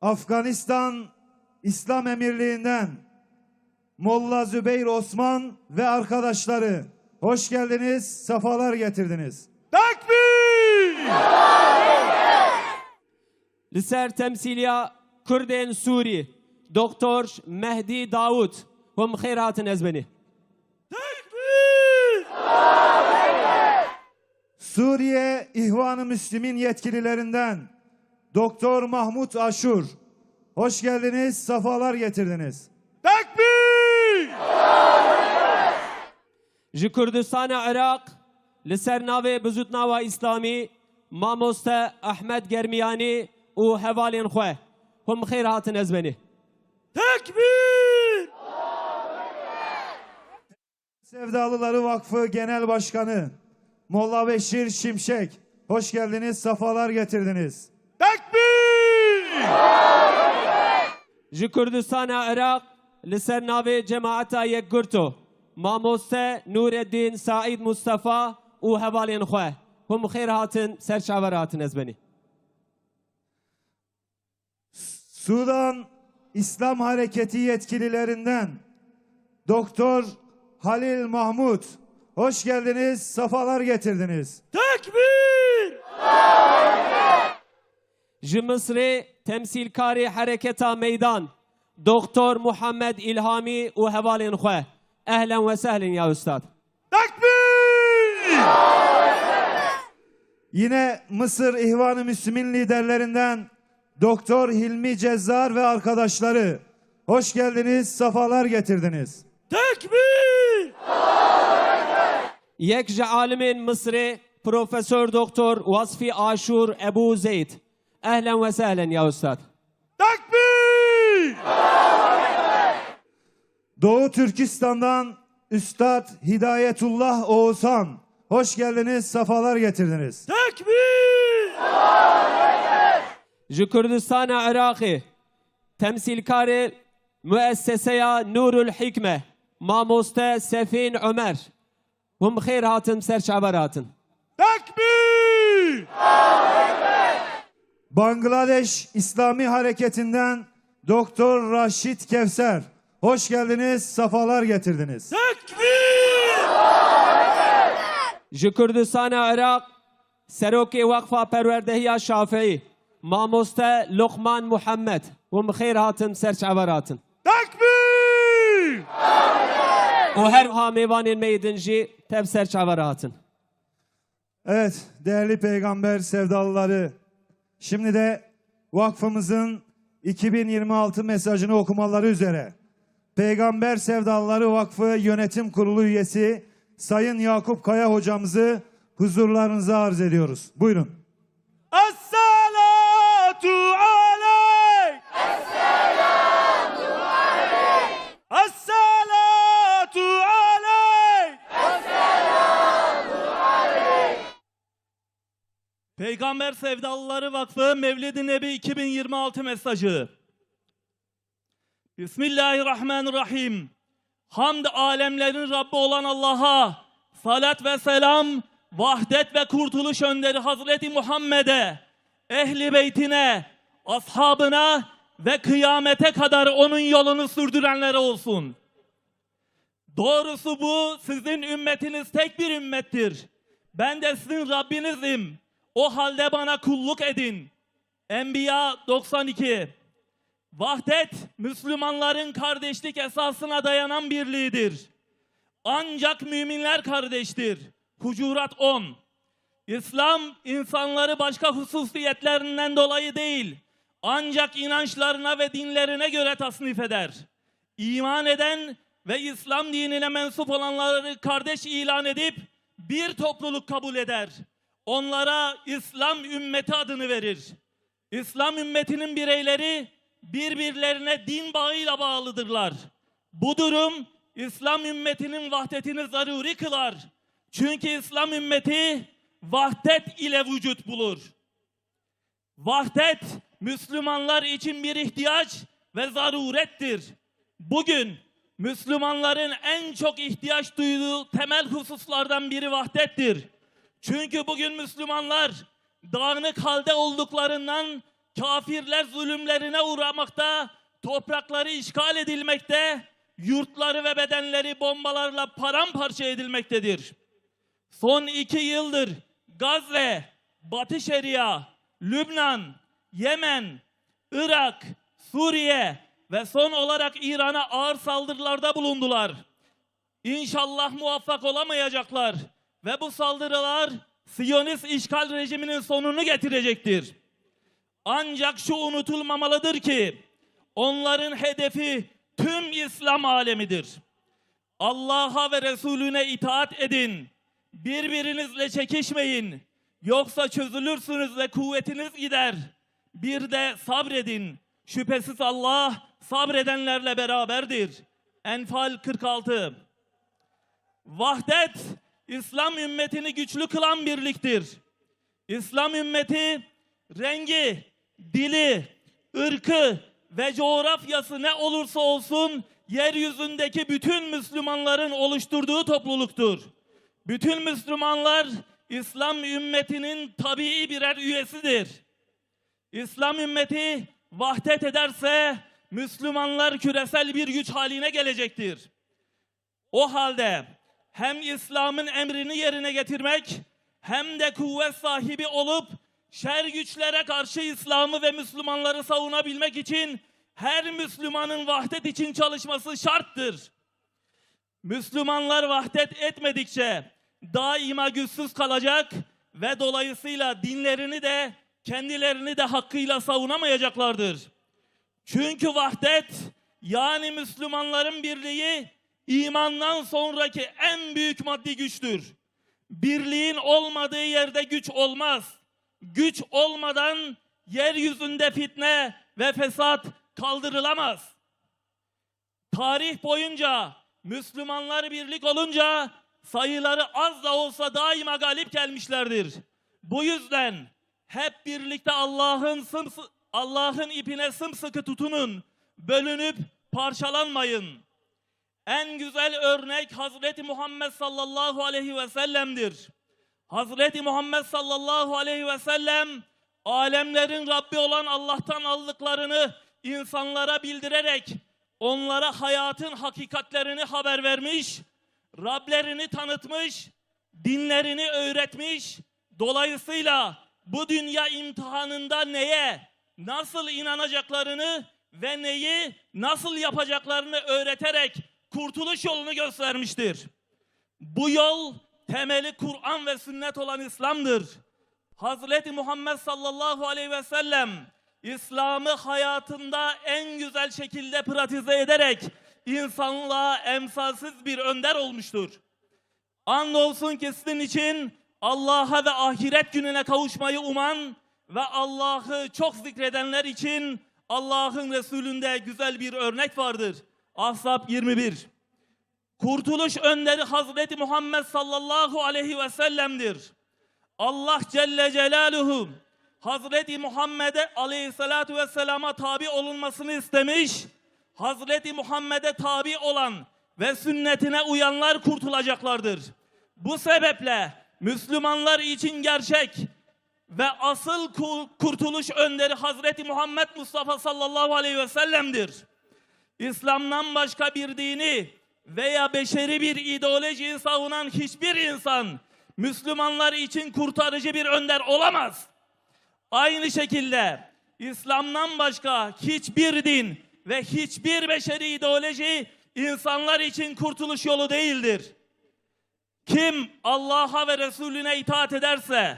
Afganistan İslam Emirliğinden Molla Zübeyir Osman ve arkadaşları, hoş geldiniz, sefalar getirdiniz. Tekbir! Li ser temsîliya Kurdên Sûrî, Doktor Mehdî Dawûd, hûn bi xêr hatin ez benî. Tekbir! Suriye İhvan-ı Müslim'in yetkililerinden Doktor Mahmut Aşur, hoş geldiniz, sefalar getirdiniz. Tekbir! Ji Kurdistana Iraq, li ser navê Bizûtnawa Îslamî, Mamoste Ahmed Germiyanî û hevalên xwe, hûn bi xêr hatin ez benî. Tekbir! Sevdalıları Vakfı Genel Başkanı Molla Beşir Şimşek, hoş geldiniz, sefalar getirdiniz. Tekbir! Ji Kurdistana Iraq, li ser navê Cemaeta Yekgirto, Mamoste Nureddin Said Mustafa û hevalên xwe, hûn bi xêr hatin, ser çaver hatin ez benî. Sudan İslam Hareketi yetkililerinden Doktor Halil Mahmut, hoş geldiniz, sefalar getirdiniz. Tekbir! Ji Misrê temsîlkarê Hereketa Meydan, Doktor Muhammed İlhami û hevalên xwe, ehlen ve sehlen ya ustad. Tekbir! Yine Mısır İhvan-ı Müslim'in liderlerinden Doktor Hilmi Cezzar ve arkadaşları, hoş geldiniz, sefalar getirdiniz. Tekbir! Yek ji alimên Misrê, Profesor Doktor Wasfî Aşûr Ebû Zeyd, ehlen ve sehlen ya ustad. Tekbir! Doğu Türkistan'dan Üstad Hidayetullah Oğuzhan, hoş geldiniz, sefalar getirdiniz. Tekbir! Ji Kurdistana Iraqê, temsîlkarê Muesseseya Nurul Hikme, Mamoste Sefîn Ömer, hûn bi xêr hatin, ser çaver hatin. Tekbir! Bangladeş İslami Hareketi'nden Doktor Raşit Kevser, hoş geldiniz, sefalar getirdiniz. Tekbir! Ji Kurdistana Iraq, Serokê Weqfa Perwerdehiya Şafii, Mamoste Lokman Muhammed, hûn bi xêr hatin, ser çaver hatin. Tekbir! Û her wiha mêvanên me yê din jî tev ser çaver hatin. Evet, değerli peygamber sevdalıları, şimdi de vakfımızın iki bin yirmi altı mesajını okumaları üzere Peygamber Sevdalıları Vakfı Yönetim Kurulu üyesi Sayın Yakup Kaya hocamızı huzurlarınıza arz ediyoruz. Buyurun. Esselatu aleyk! Esselatu aleyk! Peygamber Sevdalıları Vakfı Mevlid-i Nebi iki bin yirmi altı mesajı. Bismillahirrahmanirrahim. Hamd alemlerin Rabbi olan Allah'a, salat ve selam, vahdet ve kurtuluş önderi Hazreti Muhammed'e, ehli beytine, ashabına ve kıyamete kadar onun yolunu sürdürenlere olsun. Doğrusu bu sizin ümmetiniz tek bir ümmettir. Ben de sizin Rabbinizim. O halde bana kulluk edin. Enbiya doksan iki. Vahdet, Müslümanların kardeşlik esasına dayanan birliğidir. Ancak müminler kardeştir. Hucurat on. İslam, insanları başka hususiyetlerinden dolayı değil, ancak inançlarına ve dinlerine göre tasnif eder. İman eden ve İslam dinine mensup olanları kardeş ilan edip bir topluluk kabul eder. Onlara İslam ümmeti adını verir. İslam ümmetinin bireyleri birbirlerine din bağıyla bağlıdırlar. Bu durum İslam ümmetinin vahdetini zaruri kılar. Çünkü İslam ümmeti vahdet ile vücut bulur. Vahdet, Müslümanlar için bir ihtiyaç ve zarurettir. Bugün Müslümanların en çok ihtiyaç duyduğu temel hususlardan biri vahdettir. Çünkü bugün Müslümanlar dağınık halde olduklarından kafirler zulümlerine uğramakta, toprakları işgal edilmekte, yurtları ve bedenleri bombalarla paramparça edilmektedir. Son iki yıldır Gazze, Batı Şeria, Lübnan, Yemen, Irak, Suriye ve son olarak İran'a ağır saldırılarda bulundular. İnşallah muvaffak olamayacaklar ve bu saldırılar Siyonist işgal rejiminin sonunu getirecektir. Ancak şu unutulmamalıdır ki onların hedefi tüm İslam alemidir. Allah'a ve Resulüne itaat edin. Birbirinizle çekişmeyin. Yoksa çözülürsünüz ve kuvvetiniz gider. Bir de sabredin. Şüphesiz Allah sabredenlerle beraberdir. Enfal kırk altı. Vahdet, İslam ümmetini güçlü kılan birliktir. İslam ümmeti rengi, dili, ırkı ve coğrafyası ne olursa olsun yeryüzündeki bütün Müslümanların oluşturduğu topluluktur. Bütün Müslümanlar İslam ümmetinin tabii birer üyesidir. İslam ümmeti vahdet ederse Müslümanlar küresel bir güç haline gelecektir. O halde hem İslam'ın emrini yerine getirmek hem de kuvvet sahibi olup şer güçlere karşı İslam'ı ve Müslümanları savunabilmek için her Müslümanın vahdet için çalışması şarttır. Müslümanlar vahdet etmedikçe daima güçsüz kalacak ve dolayısıyla dinlerini de kendilerini de hakkıyla savunamayacaklardır. Çünkü vahdet, yani Müslümanların birliği, imandan sonraki en büyük maddi güçtür. Birliğin olmadığı yerde güç olmaz. Güç olmadan yeryüzünde fitne ve fesat kaldırılamaz. Tarih boyunca Müslümanlar birlik olunca sayıları az da olsa daima galip gelmişlerdir. Bu yüzden hep birlikte Allah'ın sımsı-, Allah'ın ipine sımsıkı tutunun, bölünüp parçalanmayın. En güzel örnek Hazreti Muhammed sallallahu aleyhi ve sellem'dir. Hazreti Muhammed sallallahu aleyhi ve sellem alemlerin Rabbi olan Allah'tan aldıklarını insanlara bildirerek onlara hayatın hakikatlerini haber vermiş, Rablerini tanıtmış, dinlerini öğretmiş. Dolayısıyla bu dünya imtihanında neye, nasıl inanacaklarını ve neyi nasıl yapacaklarını öğreterek kurtuluş yolunu göstermiştir. Bu yol temeli Kur'an ve sünnet olan İslam'dır. Hazreti Muhammed sallallahu aleyhi ve sellem İslam'ı hayatında en güzel şekilde pratize ederek insanlığa emsalsiz bir önder olmuştur. Andolsun ki sizin için Allah'a ve ahiret gününe kavuşmayı uman ve Allah'ı çok zikredenler için Allah'ın Resulünde güzel bir örnek vardır. Ahzab yirmi bir. Kurtuluş önderi Hazreti Muhammed sallallahu aleyhi ve sellem'dir. Allah Celle Celaluhu Hazreti Muhammed'e aleyhissalatu vesselama tabi olunmasını istemiş, Hazreti Muhammed'e tabi olan ve sünnetine uyanlar kurtulacaklardır. Bu sebeple Müslümanlar için gerçek ve asıl ku-, kurtuluş önderi Hazreti Muhammed Mustafa sallallahu aleyhi ve sellem'dir. İslam'dan başka bir dini veya beşeri bir ideolojiyi savunan hiçbir insan Müslümanlar için kurtarıcı bir önder olamaz. Aynı şekilde İslam'dan başka hiçbir din ve hiçbir beşeri ideoloji insanlar için kurtuluş yolu değildir. Kim Allah'a ve Resulüne itaat ederse,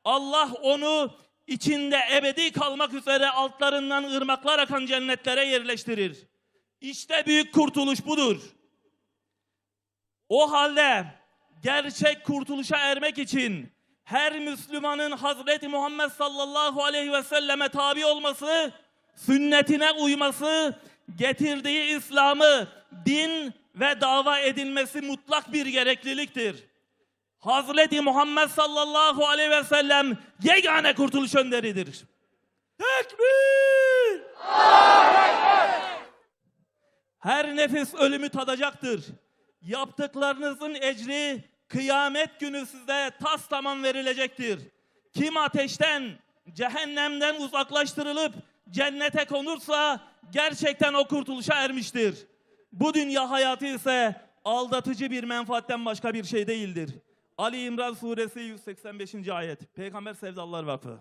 Allah onu içinde ebedi kalmak üzere altlarından ırmaklar akan cennetlere yerleştirir. İşte büyük kurtuluş budur. O halde gerçek kurtuluşa ermek için her Müslümanın Hazreti Muhammed sallallahu aleyhi ve selleme tabi olması, sünnetine uyması, getirdiği İslam'ı din ve dava edinmesi mutlak bir gerekliliktir. Hazreti Muhammed sallallahu aleyhi ve sellem yegane kurtuluş önderidir. Tekbir! Her nefis ölümü tadacaktır. Yaptıklarınızın ecri kıyamet günü size tas tamam verilecektir. Kim ateşten, cehennemden uzaklaştırılıp cennete konursa, gerçekten o kurtuluşa ermiştir. Bu dünya hayatı ise aldatıcı bir menfaatten başka bir şey değildir. Ali İmran suresi yüz seksen beşinci ayet. Peygamber Sevdalıları Vakfı.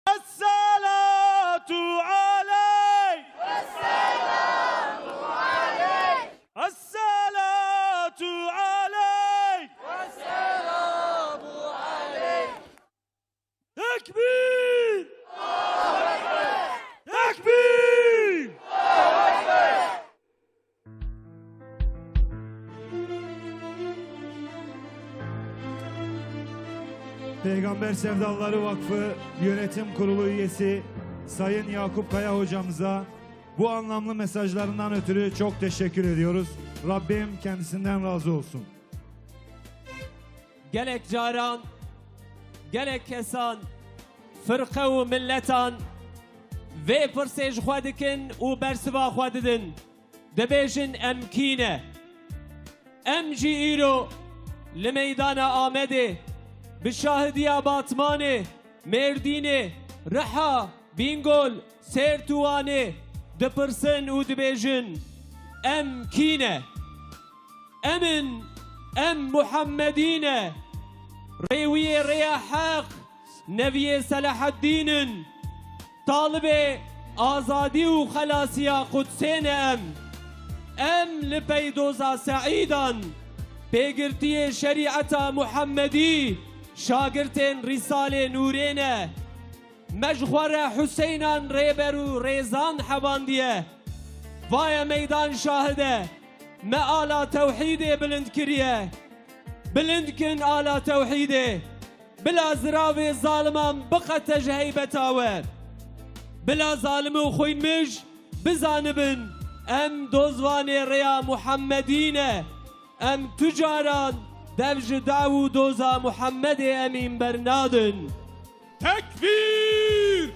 Esselatu aleyk. Esselatu aleyk. Esselatu aleyk. Esselamu aleyk. Tekbir! Tekbir! Peygamber Sevdalıları Vakfı Yönetim Kurulu üyesi Sayın Yakup Kaya hocamıza bu anlamlı mesajlarından ötürü çok teşekkür ediyoruz. Rabbim kendisinden razı olsun. Gelek caran, gelek kesan, firqe û miletan vê pirsê ji xwe dikin û bersiva xwe didin. Dibêjin, em kî ne? Em jî îro li meydana Amedê, bi şahidiya Batmanê, Mêrdînê, Riha, Bîngol, Sêrt û Wanê dipirsin û dibêjin, em kî ne? Em in, em Muhemmedî ne. Rêwiyê rêya heq, neviyê Selaheddîn in. Talibê azadî û xelasiya Qudsê ne em. Em li pey doza Seîdan, pêgirtiyê şerîeta Muhemmedî, şagirtên Rîsalê Nûrê ne. Me ji xwe re Huseynan rêber û rêzan hevandiye. Vaye meydan şahid e. Me ala tewhîdê bilind kiriye. Bilind kin ala tewhîdê. Bila ziravê zaliman biqete ji heybeta we. Bila zalim û xwînmij bizanibin, em dozvanê rêya Muhemmedî ne. Em tu caran dev ji daw û doza Muhemmedê Emîn bernadin. Tekbîr!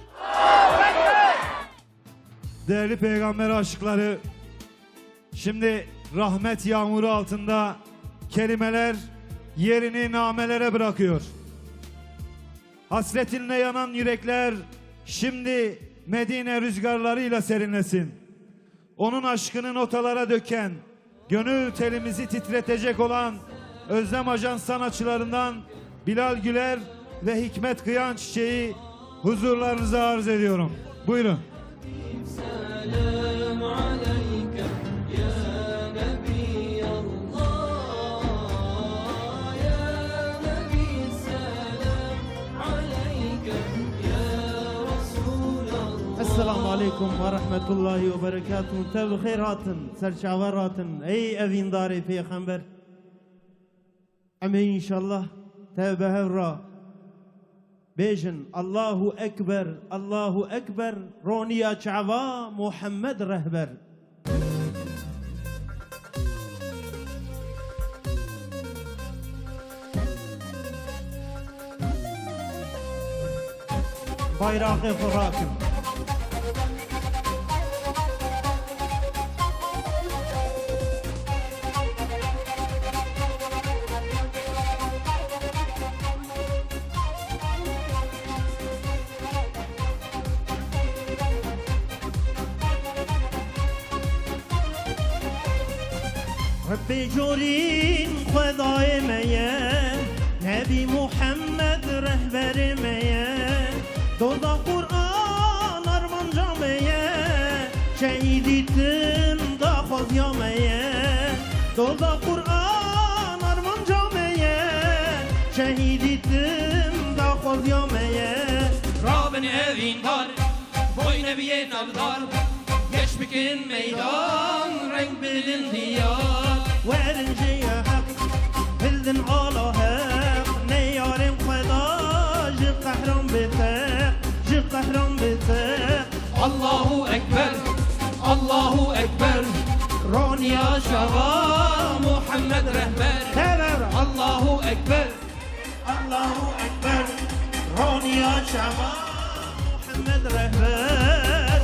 Değerli Peygamber aşıkları, şimdi rahmet yağmuru altında kelimeler yerini namelere bırakıyor. Hasretinle yanan yürekler şimdi Medine rüzgarlarıyla serinlesin. Onun aşkını notalara döken, gönül telimizi titretecek olan Özlem Ajan sanatçılarından Bilal Güler ve Hikmet Kıyan Çiçeği huzurlarınıza arz ediyorum. Buyurun. Selam aleyke ya Nebiyallah, ya Nebi, selam aleyke ya Resulallah. Esselamu aleykum ve rahmetullahi ve berekatuhu. Te bi xêr hatin, ser çavan hatin. Ey evîndarê Pêxember. Em ê înşallah te bi hev re bêjin, Allahu Ekber, Allahu Ekber, roniya çava Muhammed Rehber. Bayraqê xwe rakin. Rebbê corîn Xwedayê me ye, Nebî Muhammed rehberê me ye. Doza Qur'an armanca me ye, şehîdî tim daxwaziya me ye. Doza Qur'an armanca me ye, şehîdî tim daxwaziya me ye. Rabin evîndar, boy nebiyê navdar, geş bikin meydan, reng bilin diyar. Werin jê heq, hildin ala heq, neyarên Xweda ji qehran biteq, ji qehran biteq. Allahu Ekber, Allahu Ekber, roniya çava Muhammed Rehber. Teber. Allahu Ekber, Allahu Ekber, roniya çava Muhammed Rehber.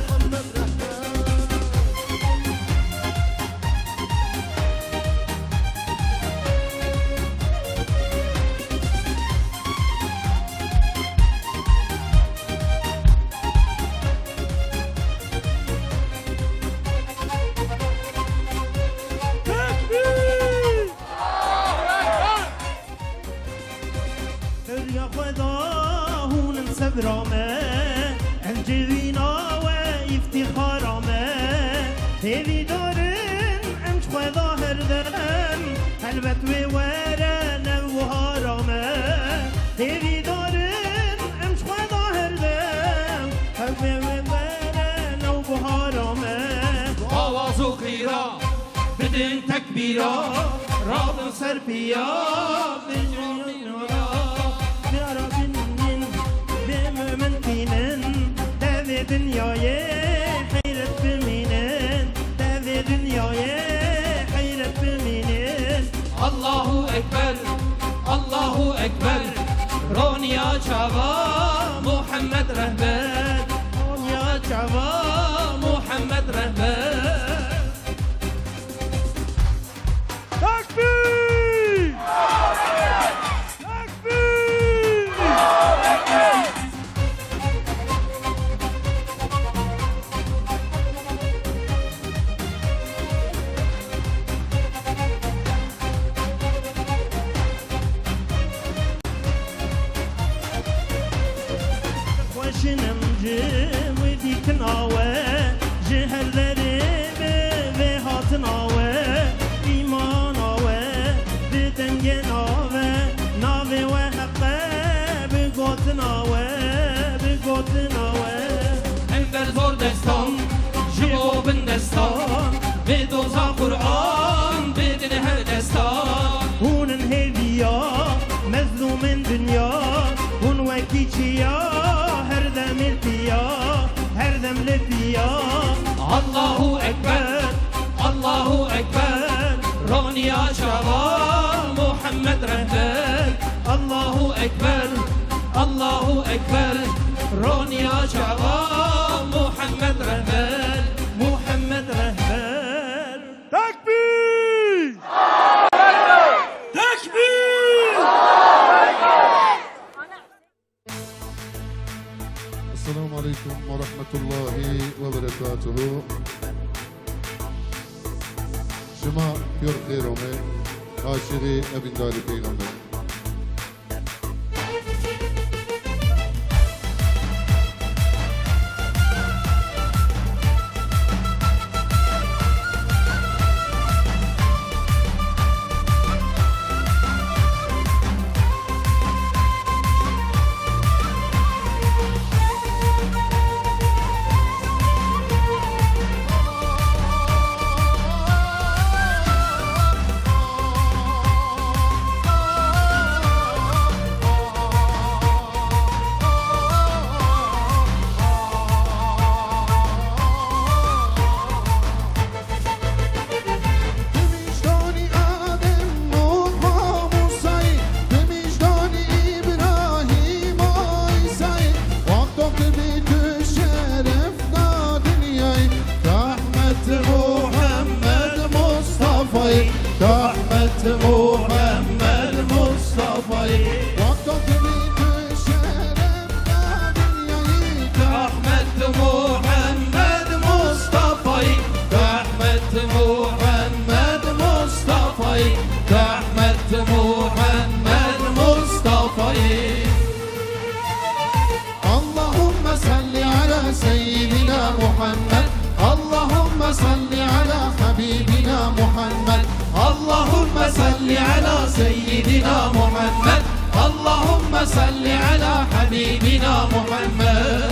Helbet wê were newbihara me, hêvîdarin em ji xwe da her dem. Helbet wê were newbihara me. Awaz û qîra bidin tekbîra, rabin ser piya, bin Rabin, bin, bê mumin tînin, devê dinyayê heyret bimînin, devê dinyayê heyret bimînin. Allahu Ekber, Allahu Ekber, roniya çava Muhammed Rehber, roniya çava Muhammed Rehber. Tekbîr! Tekbîr! Xweşinim ji wê dîtina we, ji her derê bi vê hatina we, îmana we, bi dengê nave, navê we heq e, bi gotina we, bi gotina we. Em ber zor destan, ji bo bin destan, bê doza Qur'an, bê din her destan. Hûn in hêviya, mezlûmên dinya, hûn wekî çiya, her dem li piya, her dem li piya. Allahu Ekber, Allahu Ekber, roniya çava Muhammed Rehber. Allahu Ekber, Allahu Ekber, roniya çava Muhammed Rehber, Muhammed Rehber. Tekbîr! Tekbîr! Esselamu aleykum ve rahmetullahi ve berekatuhu. Şima pir xêr ame, aşiqê evîndarî peyxember. Bi wijdanî Adem, Nuha, Musayî, bi wijdanî Îbrahîma, Îsayî, wexta tu bî tu şeref da dinyayî, rehmet Muhammed Mustafayî, rehmet Muhammed Mustafayî. Wexta tu bî tu şeref Rehmet Muhammed Mustafa'yı, rehmet Muhammed Mustafa'yı, rehmet Muhammed Mustafa'yı. اللهم صل على سيدنا محمد. اللهم صل على حبيبنا محمد. اللهم صل على سيدنا محمد. اللهم صل على حبيبنا محمد.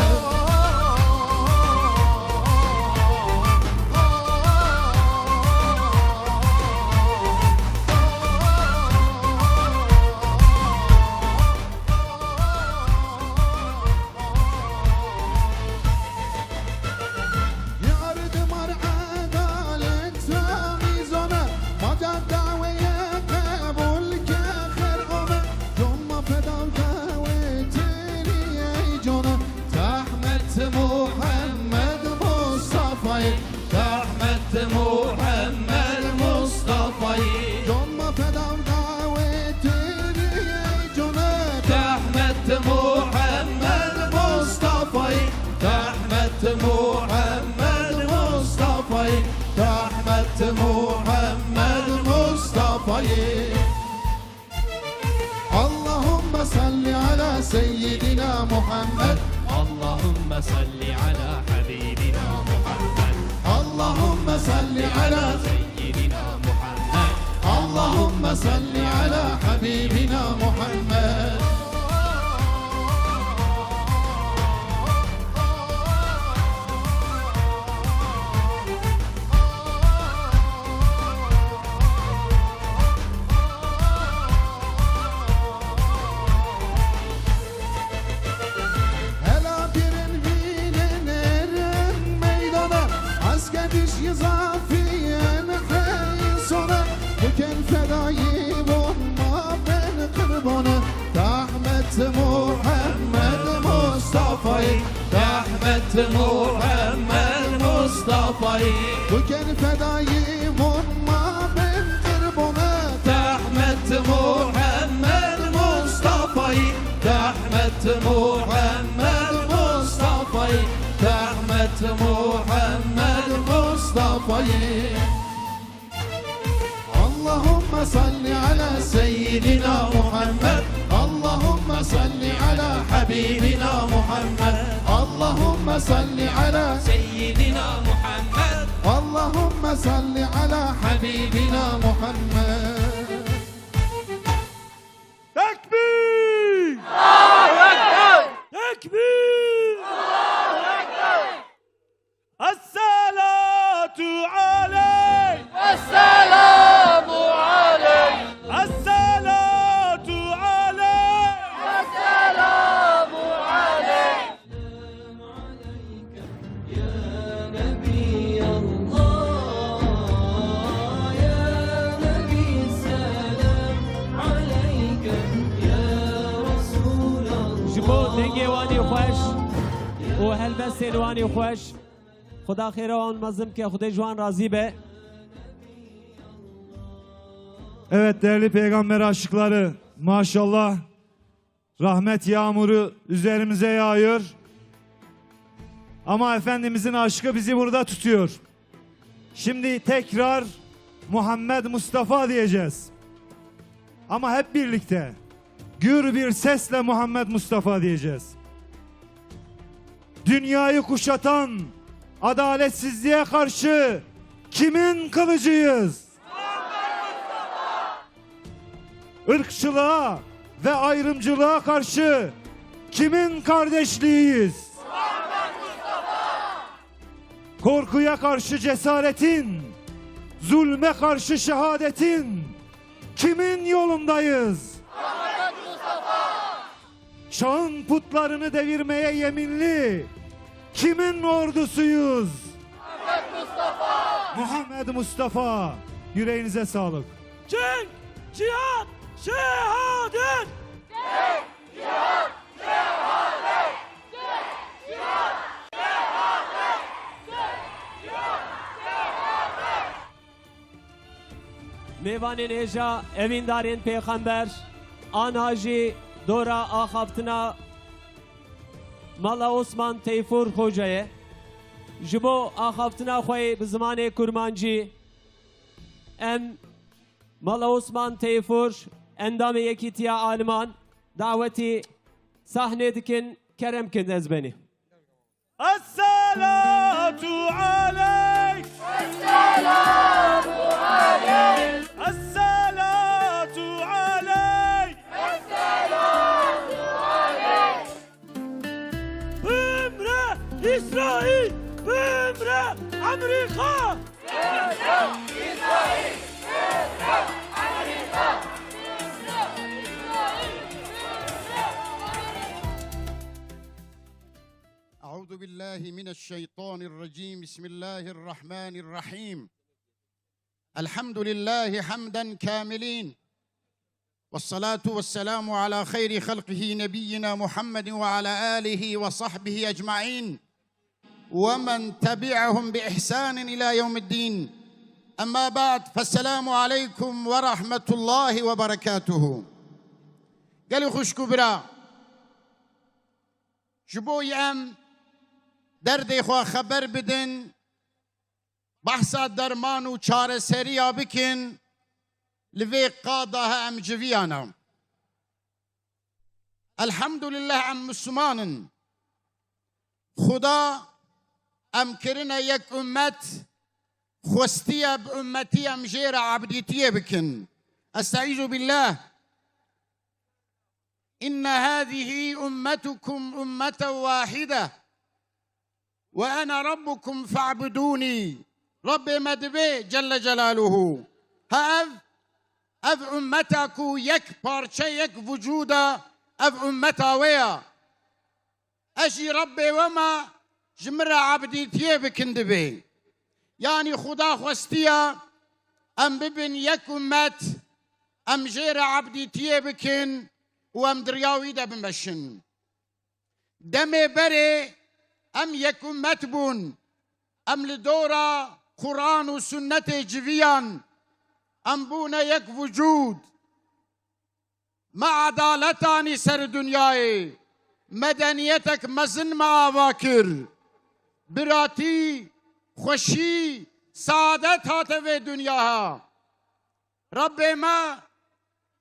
Yar dimar edalet mîzone, ma ca daweye qebûl ke xêr ome. Coma feda dawê tiriyê cone. Rehmet Muhammed Mustafa'yı. Rehmet Muhammed Mustafa'yı. Coma feda dawê tiriyê cone. Rehmet Muhammed Mustafa'yı. Rehmet Muhammed Mustafa'yı, rehmet Muhammed Mustafa'yı. اللهم صل على سيدنا محمد. اللهم صل على حبيبنا محمد. اللهم صل على سيدنا محمد. اللهم صل على حبيبنا محمد. Hela birin bînin êrin meydana, esker dişî zafiyên heyî sona, bikin fedayî wan ma bên qirbana. Rehmet Muhammed Mustafayî, rehmet Muhammed Mustafayî. Bikin fedayî wan ma bên qirbana. Rehmet Muhammed Mustafayî, rehmet Muhammed Mustafayî, rehmet Muhammed Mustafayî. اللهم صل على سيدنا محمد، اللهم صل على حبيبنا محمد، اللهم صل على سيدنا محمد، اللهم صل على حبيبنا محمد. تكبير! الله أكبر! تكبير! الله أكبر! الصلاة عليك. السلام عليك. الصلاة عليك. السلام عليك. يا نبي الله، يا نبي السلام عليك، يا رسول الله. Ji bo dengê wan ê xweş û helbestên wan ê xweş, Xuda xêra wan mezin bike, Xwedê ji wan razî be. Evet, değerli peygamber aşıkları, maşallah, rahmet yağmuru üzerimize yağıyor. Ama Efendimizin aşkı bizi burada tutuyor. Şimdi tekrar Muhammed Mustafa diyeceğiz. Ama hep birlikte gür bir sesle Muhammed Mustafa diyeceğiz. Dünyayı kuşatan adaletsizliğe karşı kimin kılıcıyız? Irkçılığa ve ayrımcılığa karşı kimin kardeşliğiyiz? Korkuya karşı cesaretin, zulme karşı şehadetin, kimin yolundayız? Çağın putlarını devirmeye yeminli kimin ordusuyuz? Muhammed Mustafa. Yüreğinize sağlık. Cenk, cihat, şehadet! Mêvanên hêja, evîndarên pêxember, aniha jî dora axaftina Mala Osman Teyfur Xoca ye. Ji bo axaftina xwe yê bi zimanê kurmancî, em Mala Osman Teyfur, endamê Yekîtiya Aliman, dawetî sahnê dikin, kerem kin ez benî. الصلاة عليك. السلام عليك. الصلاة عليك. السلام عليك. بمرة إسرائيل، بمرة أمريكا. أعوذ بالله من الشيطان الرجيم. بسم الله الرحمن الرحيم. الحمد لله حمدا كاملين، والصلاة والسلام على خير خلقه نبينا محمد وعلى آله وصحبه أجمعين ومن تبعهم بإحسان إلى يوم الدين. أما بعد، فالسلام عليكم ورحمة الله وبركاته. Gelî xwişk û bira, ji bo em derdê xwe xeber bidin, behsa derman û çareseriya bikin, li vê qada he em civiyana. Elhamdulillah em Misliman in. Xuda em kirine yek ummet, xwestiye bi ummetî em jê re ebdîtiyê bikin. Estaizu billah. İnne hâzihi ummetukum ummeten wahide ve ene rabbukum fa'budûnî. Rabbê me dibê Celle Celaluhu. Ha ev, ev ummeta ku yek parçe, yek vücuda, ev ummeta wê ya. Ez jî Rebbê we me ji min re ebdîtiyê bikin dibê. Yanî Xuda xwestiya em bibin yek ummet, em jê re ebdîtiyê bikin û em di riya wî de bimeşin. Demê berê em yek ummet bûn. Em li dora Quran û sunnetê civiyan. Em bûne yek vücûd. Me edalet anî ser dinyayê. Medeniyetek mezin me ava kir. Biratî, xweşî, saadet hate vê dinya ha. Rebbê me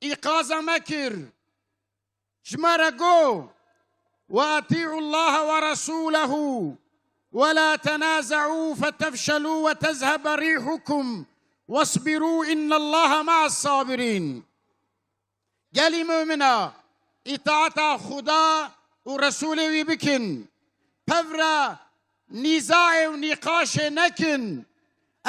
îqaza me kir. Ji me re got, "Ve atî'u Allahe ve Resûlehu ve la tenaza'û fetefşelû ve tezhebe rîhukum vesbirû innallahe ma'as sabirîn." Gelî mumina, îtaeta Xuda û Resûlê wî bikin. Pevre nîzaê û nîqaşê nekin.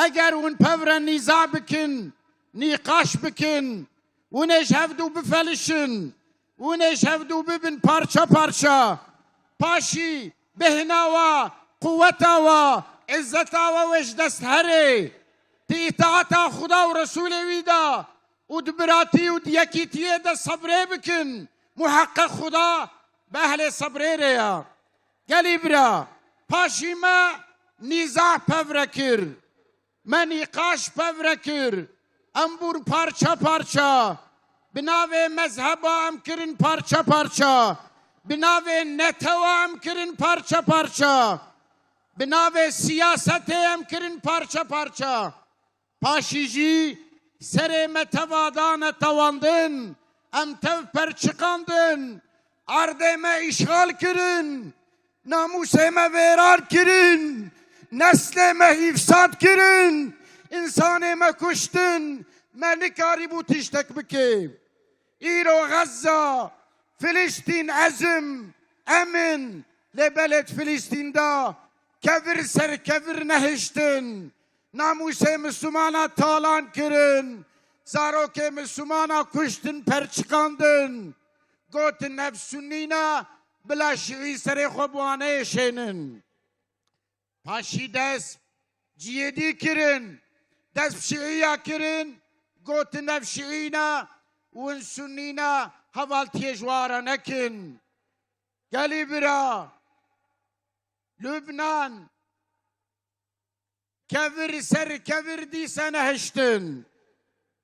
Eger hûn pevre nîza bikin, nîqaş bikin, hûn ê ji hevdû bifelişin, hûn ê ji hevdû bibin parça parça. Paşî bêhna wa, quweta wa, îzzeta we wê ji dest herê. Di îtaeta Xuda û Resûlê wî de û di biratî û di yekîtiyê de sebrê bikin. Muheqeq Xuda bi ehlê sebrê re ya. Gelî bira, paşî me nîza pevre kir. Me nîqaş pevre kir. Em bûn parça parça. Bi navê mezheba em kirin parça parça. Bi navê netewa em kirin parça parça. Bi navê siyasetê em kirin parça parça. Paşî jî serê me teva dane tewandin, em tev perçiqandin, erdê me îşxal kirin, namûsê me vêrar kirin, neslê me îfsad kirin, însanê me kuştin, me nikarîbû tiştek bike. Îro Xezza, Filistîn ezim, em in, lê belê di Filistîn de kevir ser kevir nehiştin. Namûsê Mislimana talan kirin. Zarokê Mislimana kuştin, perçiqandin. Gotin ev Sunnî ne, bila Şîî serê xwe bi wan neyêşênin. Paşî dest cihêdî kirin, dest bi Şîîya kirin, gotin ev Şîî ne, hûn Sunnî ne, hevaltiyê ji wan re nekin. Gelî bira, Lubnan, kevir ser kevir dîse nehiştin.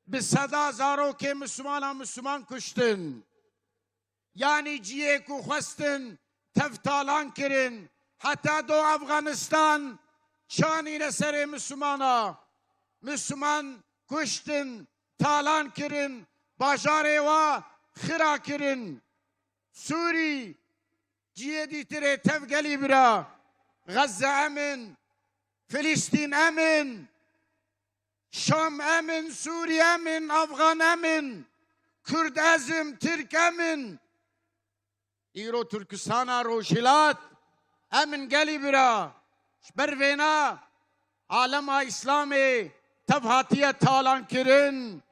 Bi seda zarokê Mislimana Misliman kuştin. Yanî cihê ku xwestin tev talan kirin, heta do Afganistan çanîne serê Mislimana. Misliman kuştin, talan kirin, bajarê wa xira kirin. Sûrî, cihê dîtirê tev gelî bira. Xezze em in, Filistîn em in. Şam em in, Sûrî em in, Afxan em in, Kurd ez im, Tirk em in. Îro Tirkistana Rojhilat em in gelî bira. Ji ber vêna alema Îslamê tev hatiye talan kirin.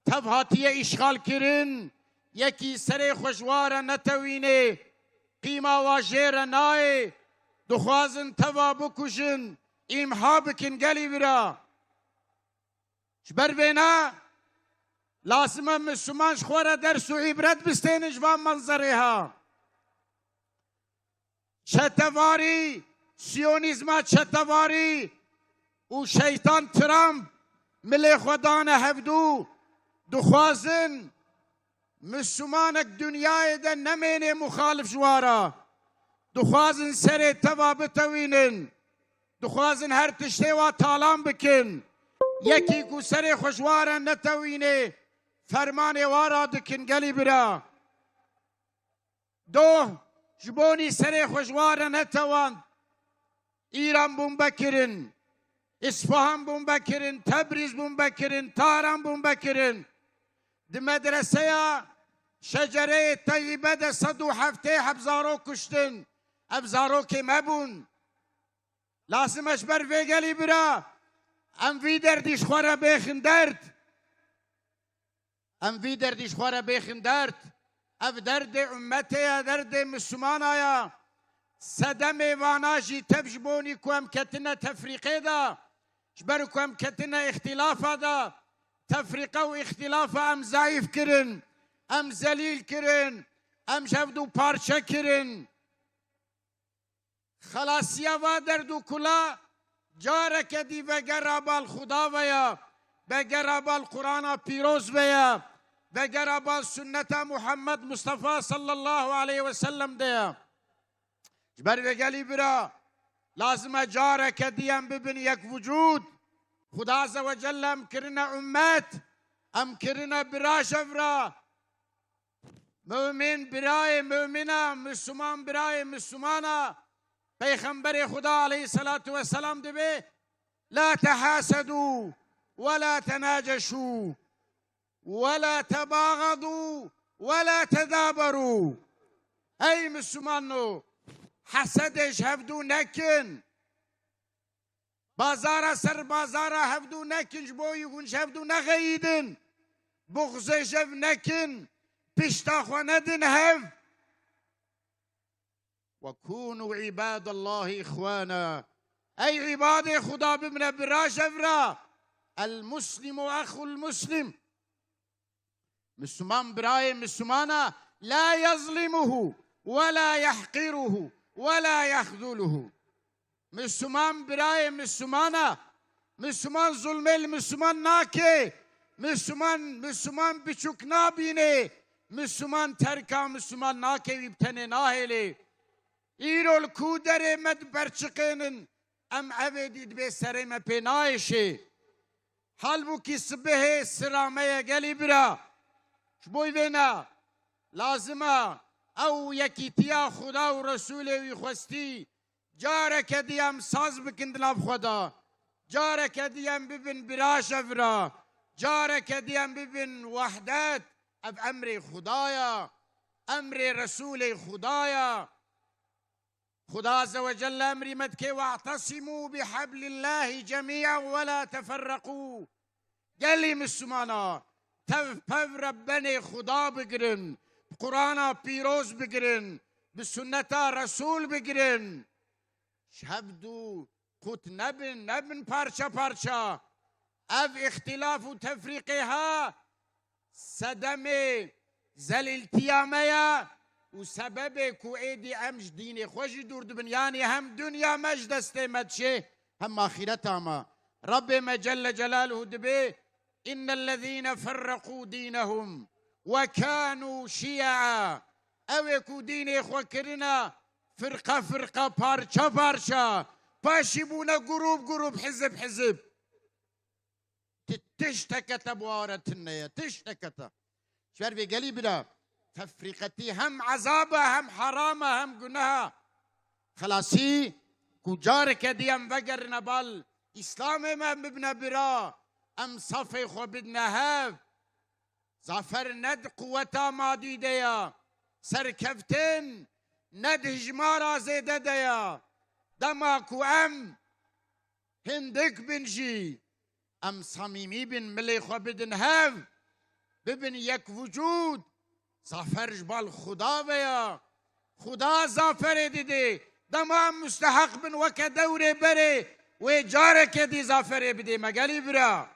Tev hatiye îşxal kirin, yekî serê xwe ji wa re netewînê, qîma wa jê re nayê, dixwazin teva bikujin, îmha bikin gelî bira. Ji ber vêne lazim e Misliman ji xwe re ders û îbret bistênin ji van menzerê ha. Çetevarî, Siyonîzma çetevarî û şeytan Trump milê xwe dane hevdû, dixwazin Mislimanek dinyayê de nemênê muxalif ji wa re. Dixwazin serê teva bitewînin. Dixwazin her tiştê wa talan bikin. Yekî ku serê xwe ji wa re netewînê, fermanê wa ra dikin gelî bira. Doh ji bonî serê xwe ji wa re netewand. Îran bombe kirin, Îsfahan bombe kirin, Tebrîz bombe kirin, Tahran bombe kirin. Di medreseya Şecereyê Teyyibe de sed û heftê heb zarok kuştin. Ev zarokê me bûn. Lazim e ji ber vê gelî bira em vî derdî ji xwe re bêxin derd. Em vî derdî ji xwe re bêxin derd. Ev derdê ummetê ye, derdê Mislimana ye. Sedemê vana jî tev ji bonî ku em ketine tefrîqê de, ji ber ku em ketine îxtîlafa de, tefrîqe û îxtîlafa em zeîf kirin, em zelîl kirin, em ji hev du parçe kirin. Xelasiya va derd û kula careke dî vegera bal Xuda ve ya, vegera bal Qur'ana pîroz ve ya, vegera bal sunneta Muhammed Mustafa sallallahu aleyhi ve sellem de ya. Ji ber vê gelî bira, lazim e careke dî em bibin yek vucûd. Xuda Azze ve Celle em kirine ummet, em kirine bira ji hev re. Mumin birayê mumina, Müslüman birayê Müslümana, Peyxemberê Xuda aleyhissalatu vesselam dibê, "La tehasedu ve la tenaceşu ve la tebagadu ve la tedaberu." Ey Müslümano, hesedê ji hevdu nekin. Bazara ser bazara hevdu nekin, ji bo hûn ji hevdu nexeyidin. Buxzê ji hev nekin, pişta xwe nedin hev. "Ve kûnû îbadallahi îxwana." Ey îbadê Xuda, bibine bira ji hev re. El muslimu exul muslim. Müslüman birayê Müslümana la yazlimuhu ve la yahqiruhu ve la yahzuluhu. Müslüman birayê Müslümana, Müslüman zulmê li Müslüman nake, Müslüman, Müslüman biçûk nabîne, Müslüman terka Müslüman nake, wî bi tenê nahêlê. Îro li ku derê me diperçiqênin, em evê dî dibê serê me pê nayêşê. Halbûkî sibihê sira me ye gelî bira. Ji bo vê ne lazim e ew yekîtiya Xuda û Resûlê wî xwestî careke dî em saz bikin di nav xwe de. Careke dî em bibin bira ji hev re. Careke dî em bibin wehdet. Ev emrê Xuda ye. Emrê Resûlê Xuda ye. Xuda Azze ve Celle emrî me dike, "Ve'tesimû bihablillâhi cemî'en ve lâ teferreqû." Gelî Mislimana, tev pev re benê Xuda bigirin, bi Qur'ana pîroz bigirin, bi sunneta Resûl bigirin. Ji hevdu qut nebin, nebin parça parça. Ev îxtîlaf û tefrîqê ha sedemê zelîltiya me ye û sebebê ku êdî em ji dînê xwe jî dûr dibin, yanî hem dinya me ji destê me diçê, hem axîreta me. Rebbê me Celle Celaluhu dibê, "Innellezîne ferreqû dînehum ve kânû şî'a." Ew ê ku dînê xwe kirine firqe firqe, parça parça, paşî bûne grûp grûp, hizib hizib. Ti-, tişteke te bi ware tune ye, tişteke te. Ji ber vê gelî bira, tefrîqetî hem ezab e, hem heram e, hem guneh e. Xelasî, ku careke dî em vegerine bal Îslamê me, em bibine bira, em safê xwe bidine hev. Zafer ne di quweta madî de ye, serkeftin ne di hijmara zêde de ye. Dema ku em hindik bin jî, em samîmî bin, milê xwe bidin hev, bibin yek vucûd. Zafer ji bal Xuda ve ya. Xuda zaferê didê. Dema em musteheq bin weke dewrê berê, wê careke dî zaferê bidê me gelî bira.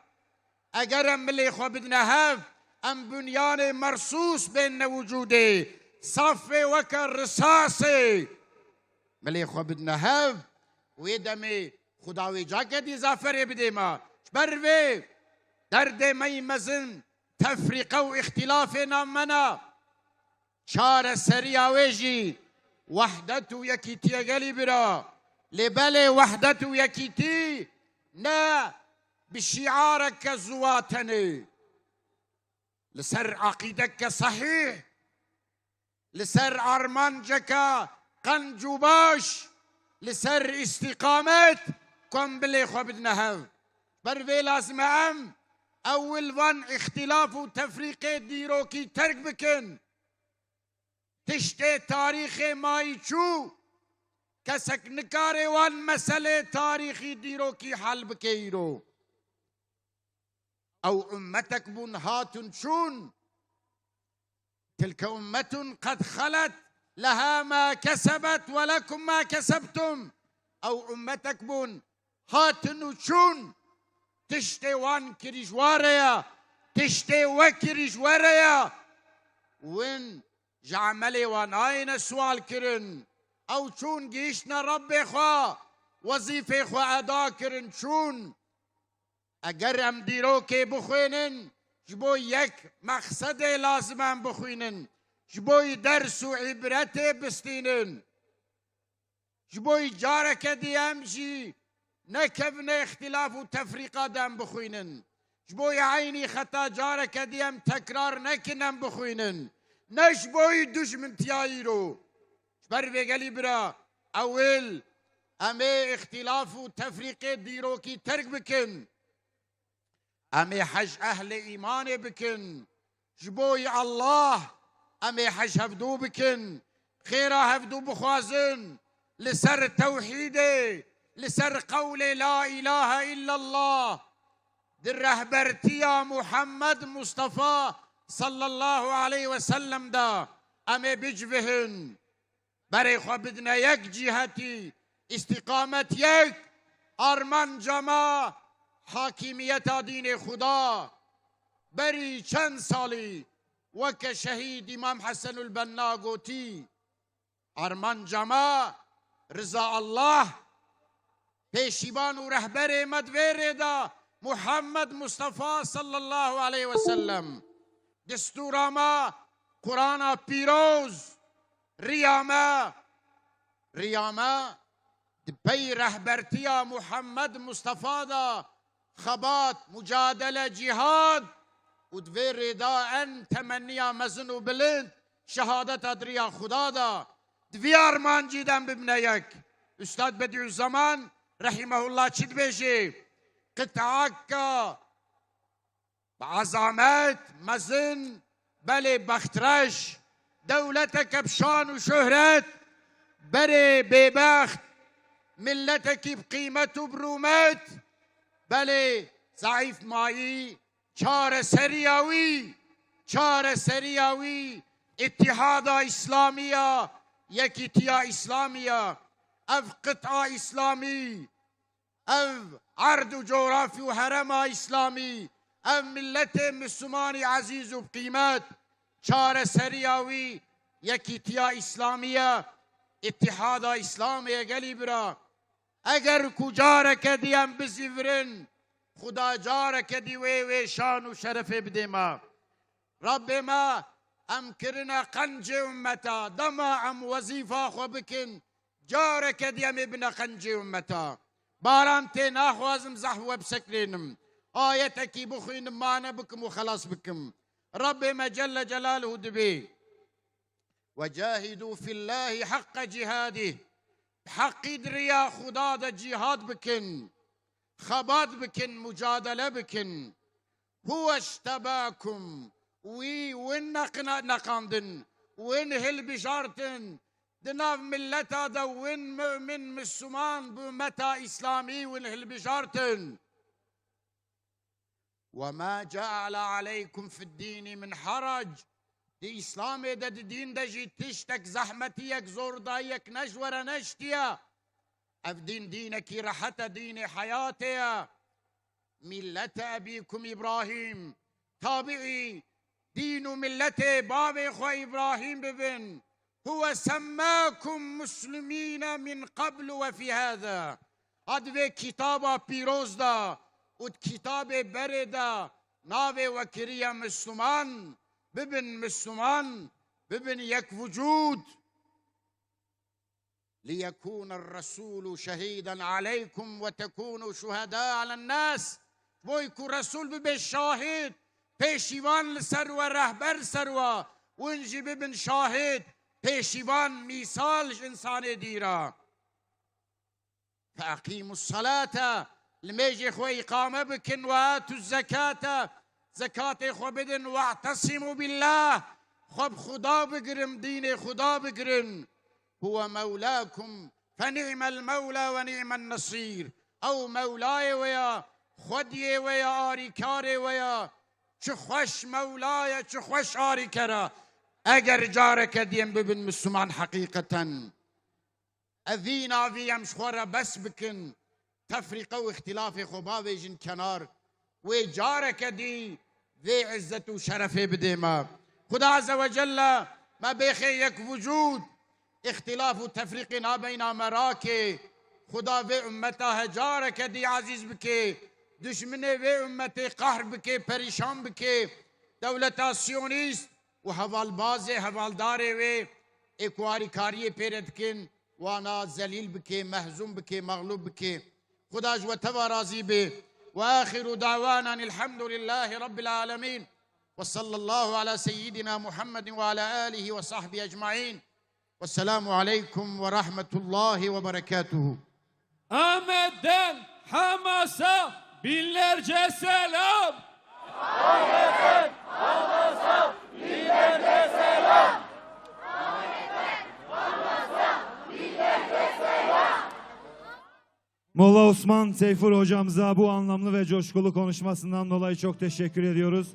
Eger em milê xwe bidine hev, em bunyanê mersûs bên ne wucûdê. Saf bê weke risasê. Milê xwe bidine hev, wê demê Xuda wê cake dî zaferê bidê me. Ji ber vê derdê me yî mezin tefrîqe û îxtîlafê nav me ne. Çareseriya wê jî wehdet û yekîtiye gelî bira. Lê belê wehdet û yekîtî ne bi şiareke ziwa tenê. Li ser aqîdeke sehîh, li ser armanceke qenc û baş, li ser îstîqamet ku em bilê xwe bidine hev. Ber vê lazim e em Ewil van îxtîlaf û tefrîqê dîrokî terk bikin. Tiştê tarîxê mayî çû, kesek nikare wan meselê tarîxî dîrokî hel bike îro. Ew ummetek bûn, hatin çûn. Tilke ummetun qed xelet, leha ma kesebet ve lekum ma kesebtum. Ew ummetek bûn, hatin û çûn. Tiştê wan kirî ji wa re ye, tiştê we kirî ji we re ye. Win ji emelê wan nayêne siwal kirin. Ew çûn gihîştine Rebbê xwe, wezîfê xwe eda kirin, çûn. Eger em dîrokê bixwînin, ji bo yek mexsedê lazim e em bixwînin. Ji bo ders û îbretê bistînin. Ji bo careke dî em jî nekevine îxtîlaf û tefrîqa de em bixwînin. Ji bo eynî xeta careke dî em tekrar nekin em bixwînin. Ne ji bo dijmintiya îro. Ji ber vê gelî bira, ewil em ê îxtîlaf û tefrîqê dîrokî terk bikin. Em ê hej ehlê îmanê bikin. Ji bo yî Allah em ê hej hevdû bikin. Xêra hevdû bixwazin. Li ser tewhîdê, li ser qewlê la îlahe îllallah. Di rehbertiya Muhammed Mustafa sallallahu aleyhi ve sellem de em ê bicivihin. Berê xwe bidine yek cîhetî, îstîqamet yek, armanca me hakîmiyeta dînê Xuda. Berî çend salî weke şehîd Îmam Hesenul Benna gotî, armanca me riza Allah, pêşîvan û rehberê me di vê rê de Muhammed Mustafa sallallahu aleyhi ve sellem. Destûra me Qur'ana pîroz, riya me, riya me di pey rehbertiya Muhammed Mustafa de xebat, mucadele, cîhad û di vê rê de en temenniya mezin û bilind şehadeta di riya Xuda de. Di vî armancî de em bibine yek. Ustad Bediüzzaman Rahimehullah çi dibêje? Qit'aka bi ezamet, mezin, belê bextreş, dewleteke bi şan û şohret, berê bêbext, milletekî bi qîmet û bi rûmet, belê zeîf mayî, çareseriya wî, çareseriya wî, îtîhada Îslamî ya, yekîtiya Îslamî ya, ev qit'a Îslamî, ev erd û coğrafî û herema Îslamî, ev milletê Mislimanî ezîz û bi qîmet, çareseriya wî, yekîtiya Îslamî ye, îtîhada Îslamê ye gelî bira. Eger ku careke dî em bizîvirin, Xuda careke dî wê, wê şan û şerefê bidê me. Rabbê me em kirine qencê ummeta, dema em wezîfa xwe bikin, careke dî em ê bine qencê ummeta. Baran tê, naxwazim zehf we bisekinînim. Ayetekî bixwînim, mane bikim û xelas bikim. Rabbê me Celle Celaluhu dibê: "Ve cahidû fîllâhi haqqa cihadih." Bi heqî di riya Xuda de cîhad bikin, xebat bikin, mucadele bikin. "Huwe ictebâkum." Wî win neqina-, neqandin, win hilbijartin. Di nav milleta de win mu'min, Misliman, bi ummeta Îslamî win hilbijartin. "Ve ma ceale aleykum fid dîni min harac." Di Îslamê de, di dîn de jî tiştek, zehmetiyek, zordayiyek ne ji we re neştiye. Ev dîn dînekî rehet e, dînê heyatê ye. "Millete ebîkum Îbrahîm." Tabiî dîn û milletê bavê xwe Îbrahîm bibin. "Huwe semmâkum muslimîne min qablu ve fî hâzâ." Ha di vê kitaba pîroz de û di kitabê berê de navê we kiriye Misliman. Bibin Misliman, bibin yek vucûd. "Liyekûne r-resûlû şehîden aleykum ve tekûnû şuhedâ alen-nâs." Boy ku Resûl bibe şahid, pêşîvan li ser we, rehber li ser we, win jî bibin şahid, pêşîvan, mîsal ji însanê dî re. "Feqîmus salate Limêjê xwe îqame bikin, "Ve atu zekate", zekatê xwe bidin, "Ve'tesimu billah", xwe bi Xuda bigirin, dînê Xuda bigirin. "Huve mevlakum fe ni'mel mevla ve ni'men nesîr." Ew mewlayê we ya, xwediyê we ya, arîkarê we ya. Çi xweş mewla ye, çi xweş arîker e. Eger careke dî em bibin Misliman heqîqeten, evîna vî em ji xwe re bes bikin, tefrîqe û îxtilafê xwe bavêjin kenar, wê careke dî vê izzet û şerefê bidê me. Xuda Azze ve Celle me bêxê yek vucûd, îxtilaf û tefrîqê nabeyna me rakê. Xuda vê ummeta he careke dî ezîz bike, dijminê vê ummetê qahr bike, perîşan bike. Dewleta siyonîst û hevalbazê, hevaldarê wê ê ku harîkariyê pê re dikin, wana zelîl bike, mehzûn bike, mexlûb bike. Xuda ji we teva razî be. Ve axiru dawanan elhamdulillahî rabbil alemîn. Ve sallallahu ala seyyidina Muhammedin ve ala alihi ve sahbihi ecmaîn. Vesselamu aleykum ve rahmetullahi ve berekatuhu. Ahmet'ten Hamas'a binlerce selam. Molla Osman Seyfur hocamıza bu anlamlı ve coşkulu konuşmasından dolayı çok teşekkür ediyoruz.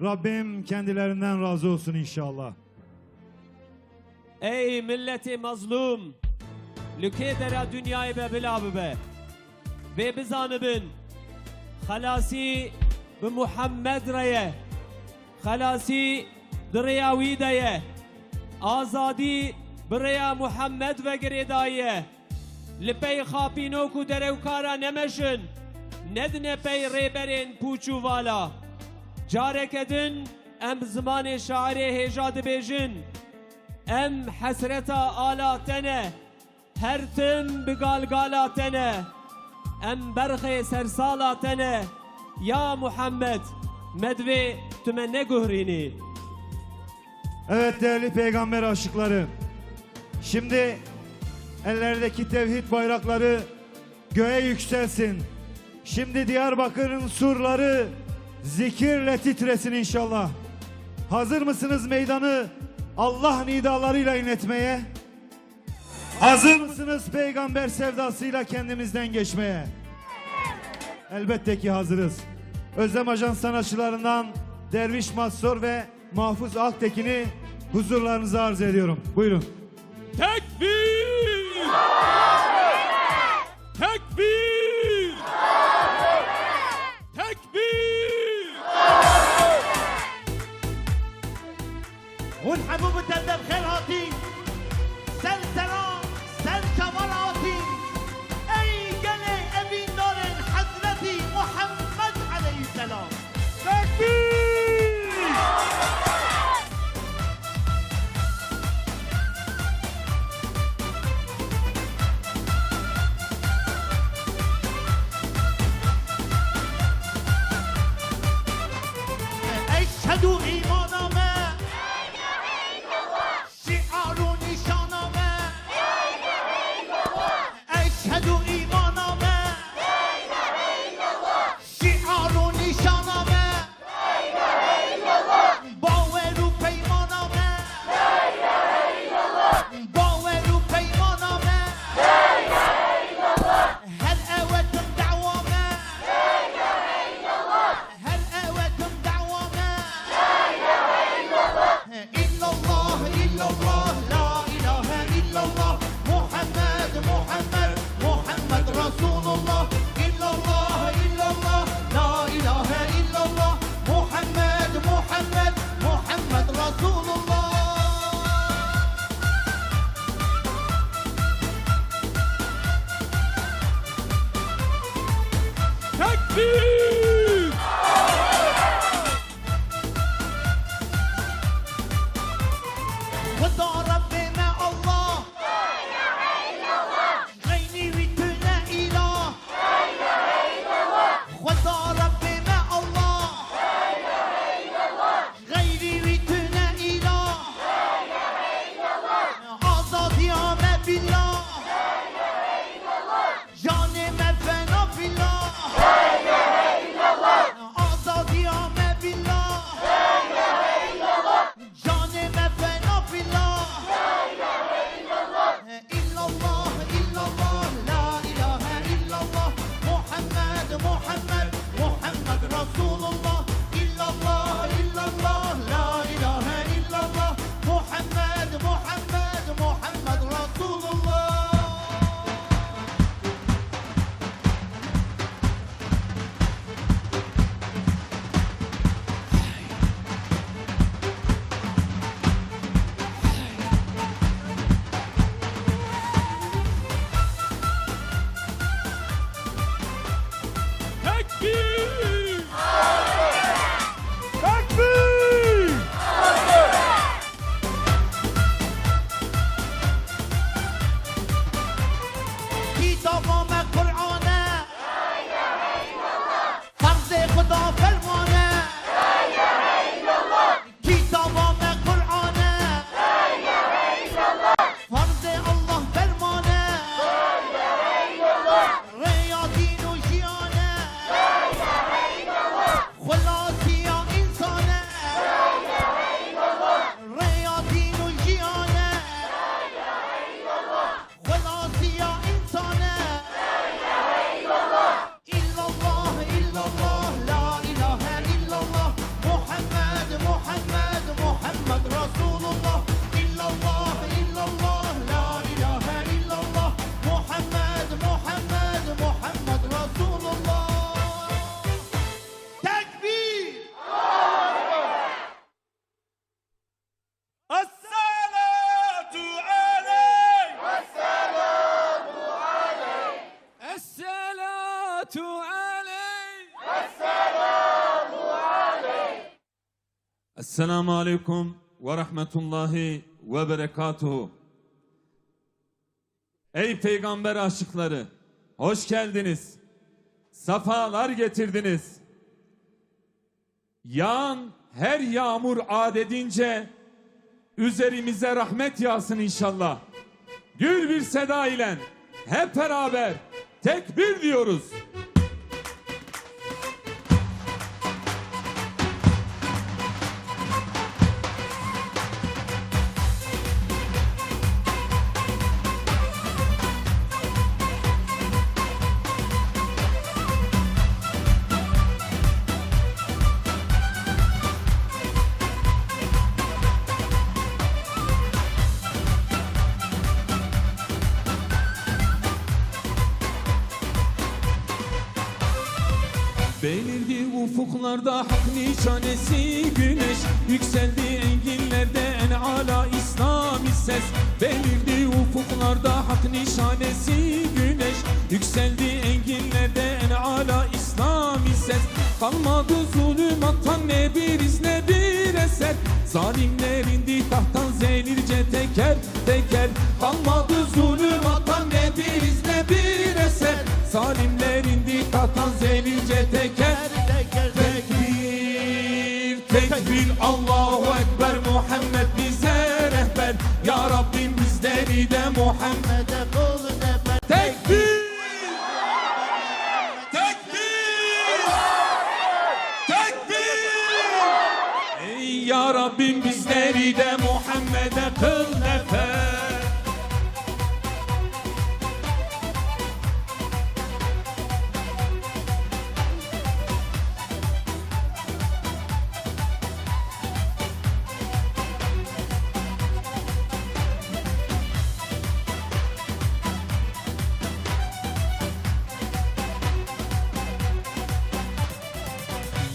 Rabbim kendilerinden razı olsun inşallah. Ey milletê mezlûm, li kê dera dinyayê be bila bibe, vê bizanibin, xelasî bi Muhammed re ye. Xelasî di rêya wî de ye. Azadî bi rêya Muhammed ve girêdayî ye. Li pey xapînok û derewkara nemeşin, nedine pey rêberên pûç û vala. Careke din em zimanê şairê hêja dibêjin. Em hesreta ala te ne, her tim bi galgala te ne. Em berxê sersala te ne. Ya Muhammed, me divê tu me neguhrînî. Evet değerli peygamber aşıkları. Şimdi ellerdeki tevhid bayrakları göğe yükselsin. Şimdi Diyarbakır'ın surları zikirle titresin inşallah. Hazır mısınız meydanı Allah nidalarıyla inletmeye? Hazır mısınız peygamber sevdasıyla kendimizden geçmeye? Elbette ki hazırız. Özlem Ajans sanatçılarından Derviş Massor ve Mahfuz Aktekin'i huzurlarınıza arz ediyorum. Buyurun. Tekbir! Tekbir! Tekbir! Hûn hemû bi te de bi xêr hatîn. Ser seran, ser çavan hatîn. Ey gelê evîndarên Hezretî Muhammed aleyhisselam. Tekbîr! Eşhedû îmana me. Şiar û nîşana me. Eşhedû îmana me. Şiar û nîşana me. Bawer û peymana me. Bawer û peymana me. Her ew e tim dawa me. Her ew e tim dawa me. La ilahe illallah. Illallah, illallah, la ilahe illallah. Muhammed, Muhammed, Muhammed Resulullah. Illallah, illallah, la ilahe illallah. Muhammed, Muhammed, Muhammed Resulullah. Tekbîr! Xuda Rebbê me Allah. Xeyrî wî tune îlah. Xuda Rebbê me Allah. Xeyrî wî tune îlah. Azadiya me billah. Canê me fena fillah. Selamun aleyküm ve rahmetullahi ve berekatuhu. Ey peygamber aşıkları, hoş geldiniz. Safalar getirdiniz. Yağan her yağmur adedince üzerimize rahmet yağsın inşallah. Gür bir seda ile hep beraber tekbir diyoruz. Belirdi ufuklarda hak nişanesi güneş, yükseldi enginlerde en ala İslami ses. Belirdi ufuklarda hak nişanesi güneş, yükseldi enginlerde en ala İslami ses. Kalmadı zulümattan ne bir iz ne bir eser, zalimler indi tahttan zelilce teker teker. Kalmadı zulümattan ne bir iz ne bir eser, zalimler indi tahttan zelilce teker teker. Tekbir, tekbir, Allahu Ekber, Muhammed bize rehber. Ya Rabbim bizleri de Muhammed'e kıl nefer. Tekbir! Tekbir! Tekbir! Ey ya Rabbim bizleri de Muhammed'e kıl nefer.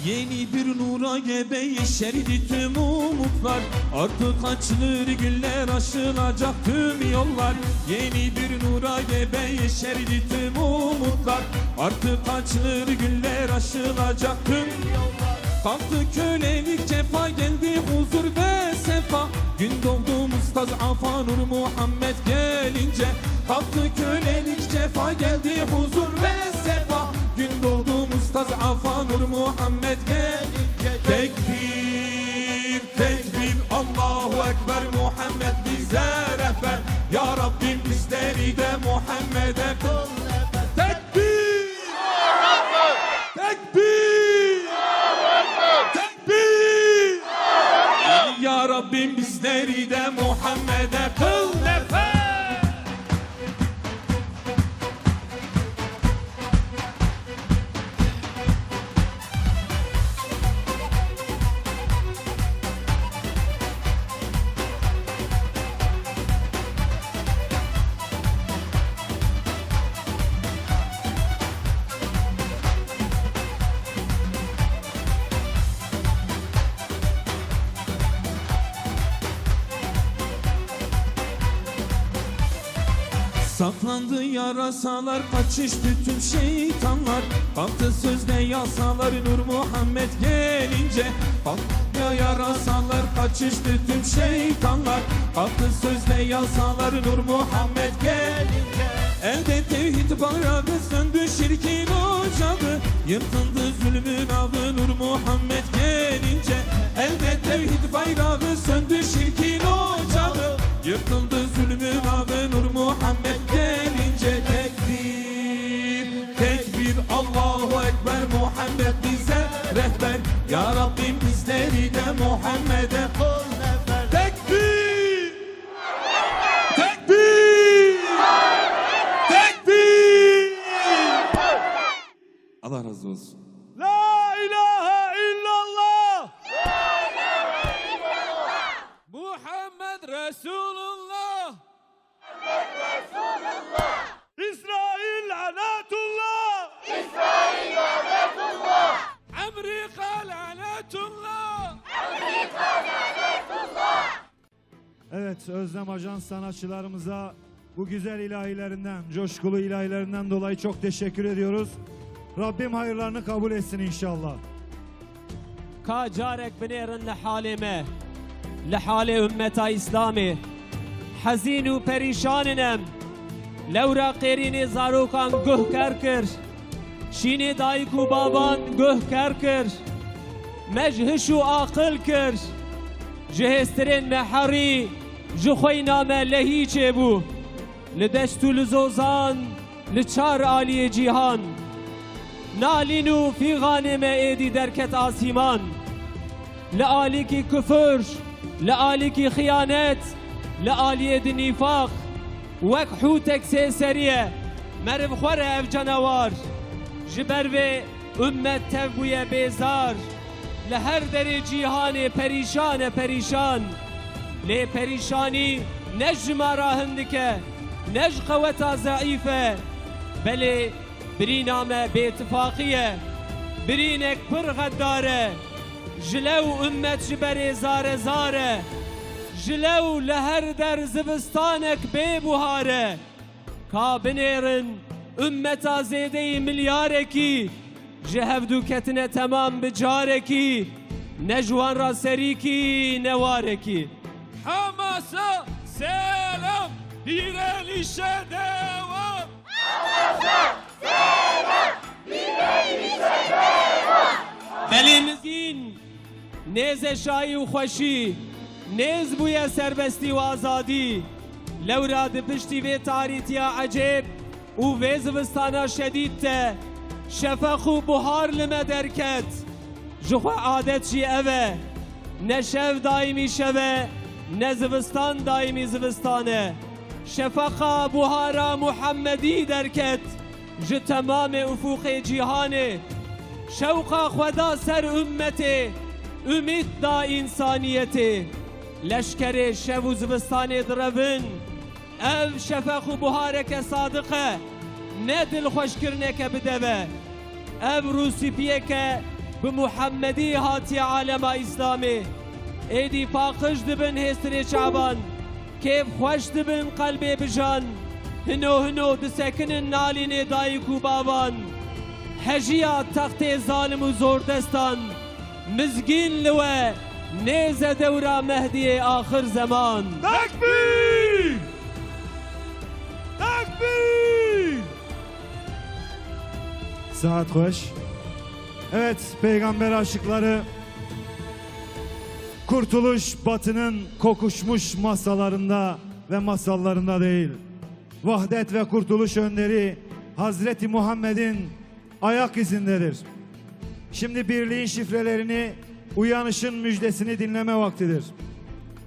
Yeni bir nura gebe yeşerdi tüm umutlar. Artık açılır güller, aşılacak tüm yollar. Yeni bir nura gebe yeşerdi tüm umutlar. Artık açılır güller, aşılacak tüm yollar. Kalktı kölelik cefa, geldi huzur ve sefa. Gün doğdu mustazafa Nur Muhammed gelince. Kalktı kölelik cefa, geldi huzur ve sefa. Gün doğdu mustazafa Nur Muhammed gelince. Tekbir, tekbir, Allahu Ekber, Muhammed bize rehber. Ya Rabbim bizleri de Muhammed'e kıl nefer. Tekbir! Tekbir! Tekbir! Ya Rabbim bizleri de Muhammed'e kıl nefer. Saklandı yarasalar, kaçıştı tüm şeytanlar. Kalktı sözde yasalar Nur Muhammed gelince. Kalktı yarasalar, kaçıştı tüm şeytanlar. Kalktı sözde yasalar Nur Muhammed gelince. Elde tevhid bayrağı, söndü şirkin ocağı. Yırtıldı zulmün ağı Nur Muhammed gelince. Elde tevhid bayrağı, söndü şirkin ocağı. Yırtıldı zulmün ağı Nur Muhammed gelince. Tekbir, tekbir, Allahu Ekber, Muhammed bize rehber. Ya Rabbim bizleri de Muhammed'e kıl nefer. Tekbir! Tekbir! Tekbir! Allah razı olsun. La ilahe illallah! Muhammed Resulullah! İsrail lanetullah! Amerika lanetullah! Evet, Özlem Ajans sanatçılarımıza bu güzel ilahilerinden, coşkulu ilahilerinden dolayı çok teşekkür ediyoruz. Rabbim hayırlarını kabul etsin inşallah. Ka carek binêrin li halê me, li halê ummeta Îslamê. Hezîn û perîşan in em. Lewra qêrînê zarokan guh ker kir. Şînê dayik û baban guh ker kir. Me ji hiş û aqil kir. Ji hêstirên me herî, ji xweyna me lehî çêbû. Li deşt û li zozan, li çar aliyê cîhan. Nalîn û fîxanê me êdî derket asîman. Li alîkî kufir, li alîkî xiyanet, li aliyê di nîfaq. Wek hûtek sê serî ye, meriv xwe re ev canewar. Ji ber vê Ummet tev bûye bêzar, li her derê cîhanê perîşan e perîşan. Lê perîşanî ne ji me re hindik e, ne ji qeweta zeîf e. Belê birîna me bêtifaqî ye. Birînek pir xeddar e. Ji lew ummet ji berê zare zar e. Ji lew li her der zivistanek bê buhar e. Ka binêrin, ummeta zêdeyî milyarekî, ji hevdû ketine temam bi carekî, ne ji wan re serîkî, ne warekî. Hamasa selam, direlişe devam. Belê mizgîn, nêze şayî û xweşî, nêz bûye serbestî û azadî. Lewra di piştî vê tarîtiya ecêb û vê zivistana şedîd de, şefeq û buhar li me derket. Ji xwe adet jî ev e. Ne şev daîmî şev e, ne zivistan daîmî zivistan e. Şefeqa buhara Muhemmedî derket. Ji temamê ufûqê cîhanê, şewqa xwe da ser ummetê, umîd da însaniyetê. Leşkerê şev û zivistanê direvin. Ev şefeq û buhareke sadiq e, ne dilxweşkirineke bi dev e. Ev rûspiyeke bi Muhemmedî hatiye alema Îslamê. Êdî paqij dibin hêstirê çavan. Kêf xweş dibin qelbê bijan, hino hino disekinin nalînê dayik û bavan. Hejiya textê zalim û zordestan, mizgîn li we nêze dewra Mehdiyê axir zeman. Tekbîr! Tekbîr! Saat xweş. Evet, peygamber aşıkları, kurtuluş Batı'nın kokuşmuş masalarında ve masallarında değil. Vahdet ve kurtuluş önderi Hazreti Muhammed'in ayak izindedir. Şimdi birliğin şifrelerini, uyanışın müjdesini dinleme vaktidir.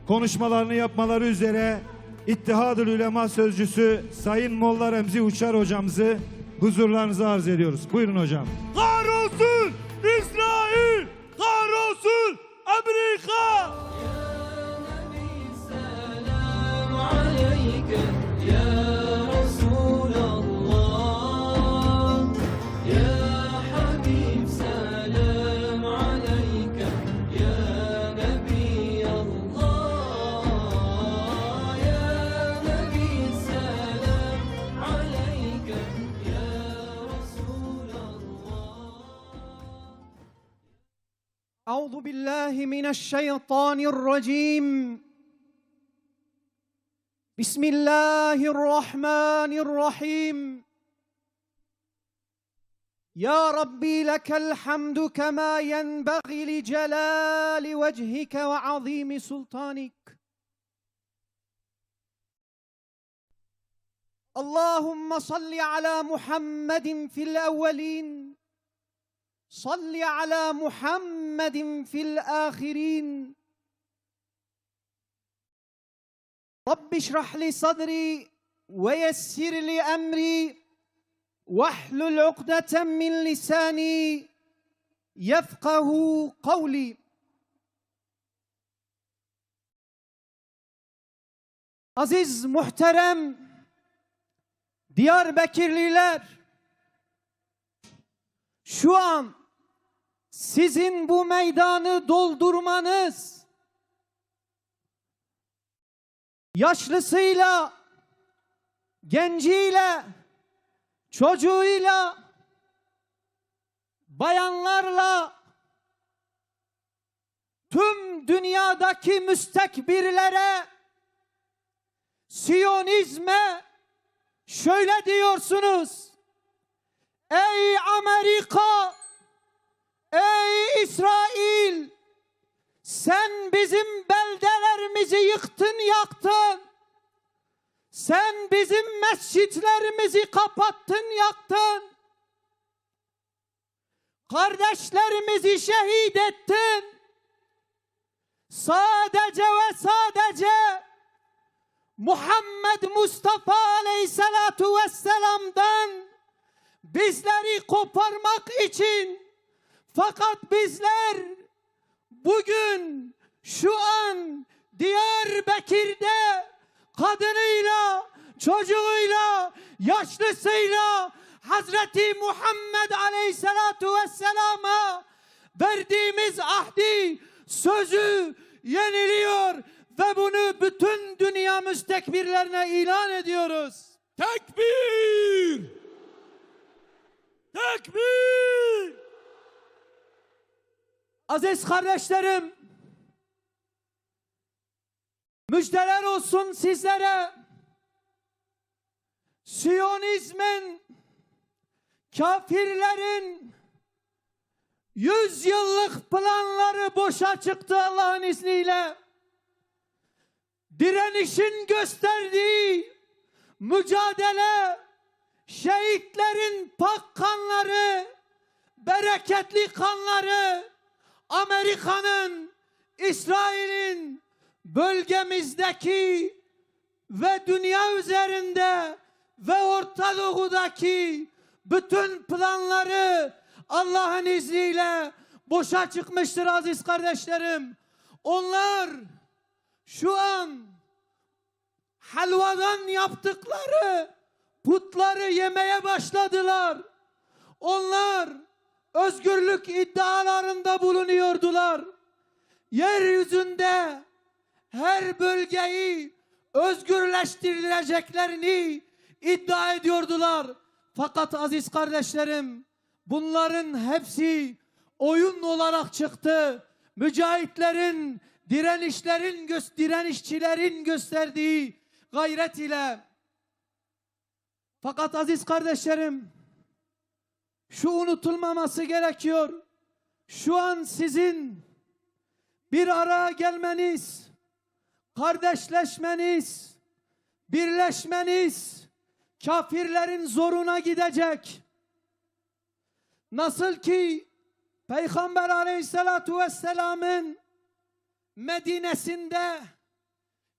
Konuşmalarını yapmaları üzere İttihadül Ülema sözcüsü Sayın Molla Remzi Uçar hocamızı huzurlarınıza arz ediyoruz. Buyurun hocam. Kahrolsun İsrail! Kahrolsun Amerika! أعوذ بالله من الشيطان الرجيم. بسم الله الرحمن الرحيم. يا ربي، لك الحمد كما ينبغي لجلال وجهك وعظيم سلطانك. اللهم صل على محمد في الأولين، صل على محمد في الآخرين. رب اشرح لي صدري ويسر لي أمري واحلل عقدة من لساني يفقه قولي. Aziz, muhterem Diyarbekirliler, şu an sizin bu meydanı doldurmanız, yaşlısıyla, genciyle, çocuğuyla, bayanlarla, tüm dünyadaki müstekbirlere, Siyonizme şöyle diyorsunuz: "Ey Amerika, ey İsrail, sen bizim beldelerimizi yıktın, yaktın. Sen bizim mescitlerimizi kapattın, yaktın. Kardeşlerimizi şehit ettin. Sadece ve sadece Muhammed Mustafa aleyhissalatu vesselam'dan bizleri koparmak için." Fakat bizler bugün, şu an Diyarbekir'de kadınıyla, çocuğuyla, yaşlısıyla Hazreti Muhammed aleyhissalatu vesselama verdiğimiz ahdi, sözü yeniliyor ve bunu bütün dünya müstekbirlerine ilan ediyoruz. Tekbir! Tekbir! Aziz kardeşlerim, müjdeler olsun sizlere. Siyonizmin, kafirlerin yüz yıllık planları boşa çıktı Allah'ın izniyle. Direnişin gösterdiği mücadele, şehitlerin pak kanları, bereketli kanları, Amerika'nın, İsrail'in bölgemizdeki ve dünya üzerinde ve Orta Doğu'daki bütün planları Allah'ın izniyle boşa çıkmıştır aziz kardeşlerim. Onlar şu an helvadan yaptıkları putları yemeye başladılar. Onlar özgürlük iddialarında bulunuyordular. Yeryüzünde her bölgeyi özgürleştireceklerini iddia ediyordular. Fakat aziz kardeşlerim, bunların hepsi oyun olarak çıktı. Mücahitlerin, direnişlerin gö-, direnişçilerin gösterdiği gayret ile. Fakat aziz kardeşlerim, şu unutulmaması gerekiyor. Şu an sizin bir araya gelmeniz, kardeşleşmeniz, birleşmeniz kafirlerin zoruna gidecek. Nasıl ki Peygamber aleyhissalatu vesselamın Medine'sinde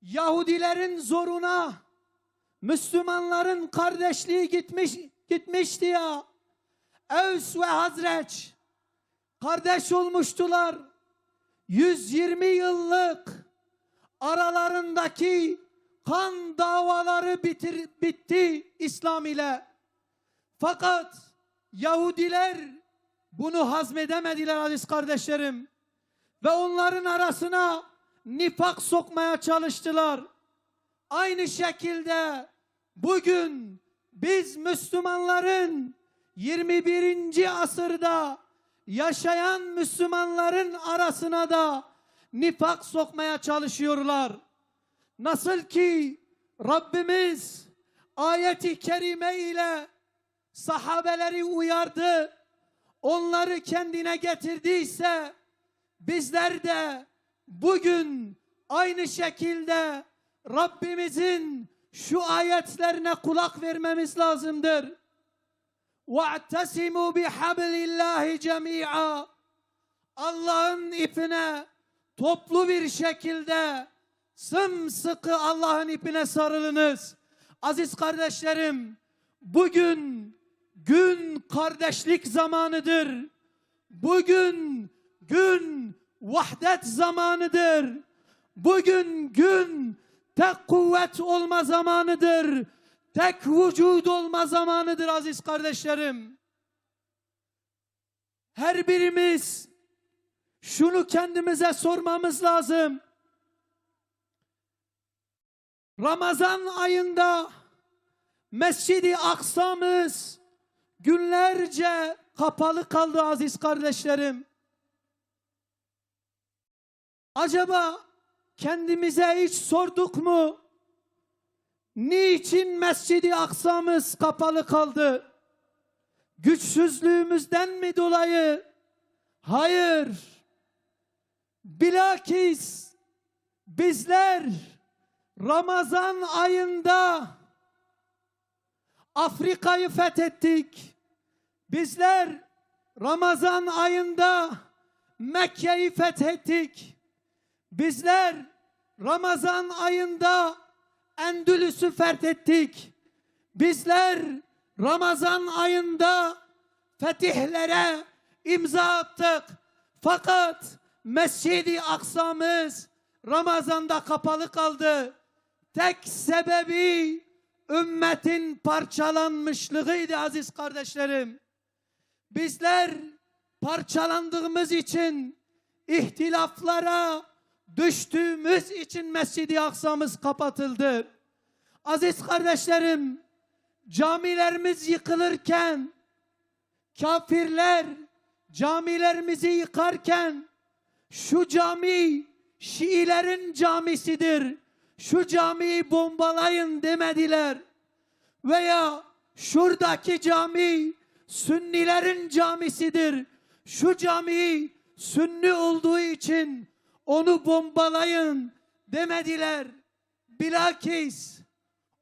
Yahudilerin zoruna Müslümanların kardeşliği gitmiş, gitmişti ya. Evs ve Hazreç kardeş olmuştular. Yüz yirmi yıllık aralarındaki kan davaları bitir-, bitti İslam ile. Fakat Yahudiler bunu hazmedemediler aziz kardeşlerim. Ve onların arasına nifak sokmaya çalıştılar. Aynı şekilde bugün biz Müslümanların, yirmi birinci asırda yaşayan Müslümanların arasına da nifak sokmaya çalışıyorlar. Nasıl ki Rabbimiz ayet-i kerime ile sahabeleri uyardı, onları kendine getirdiyse, bizler de bugün aynı şekilde Rabbimizin şu ayetlerine kulak vermemiz lazımdır. "Ve'tesimu bihablillahi cemi'a." Allah'ın ipine toplu bir şekilde sımsıkı Allah'ın ipine sarılınız. Aziz kardeşlerim, bugün gün kardeşlik zamanıdır. Bugün gün vahdet zamanıdır. Bugün gün tek kuvvet olma zamanıdır. Tek vücud olma zamanıdır aziz kardeşlerim. Her birimiz şunu kendimize sormamız lazım. Ramazan ayında Mescid-i Aksa'mız günlerce kapalı kaldı aziz kardeşlerim. Acaba kendimize hiç sorduk mu? Niçin Mescid-i Aksa'mız kapalı kaldı? Güçsüzlüğümüzden mi dolayı? Hayır. Bilakis bizler Ramazan ayında Afrika'yı fethettik. Bizler Ramazan ayında Mekke'yi fethettik. Bizler Ramazan ayında Endülüs'ü fethettik. Bizler Ramazan ayında fetihlere imza attık. Fakat Mescid-i Aksa'mız Ramazan'da kapalı kaldı. Tek sebebi ümmetin parçalanmışlığıydı aziz kardeşlerim. Bizler parçalandığımız için, ihtilaflara düştüğümüz için Mescid-i Aksa'mız kapatıldı. Aziz kardeşlerim, camilerimiz yıkılırken, kafirler camilerimizi yıkarken, "Şu cami Şiilerin camisidir, şu camiyi bombalayın." demediler. Veya "Şuradaki cami Sünnilerin camisidir, şu cami Sünni olduğu için onu bombalayın." demediler. Bilakis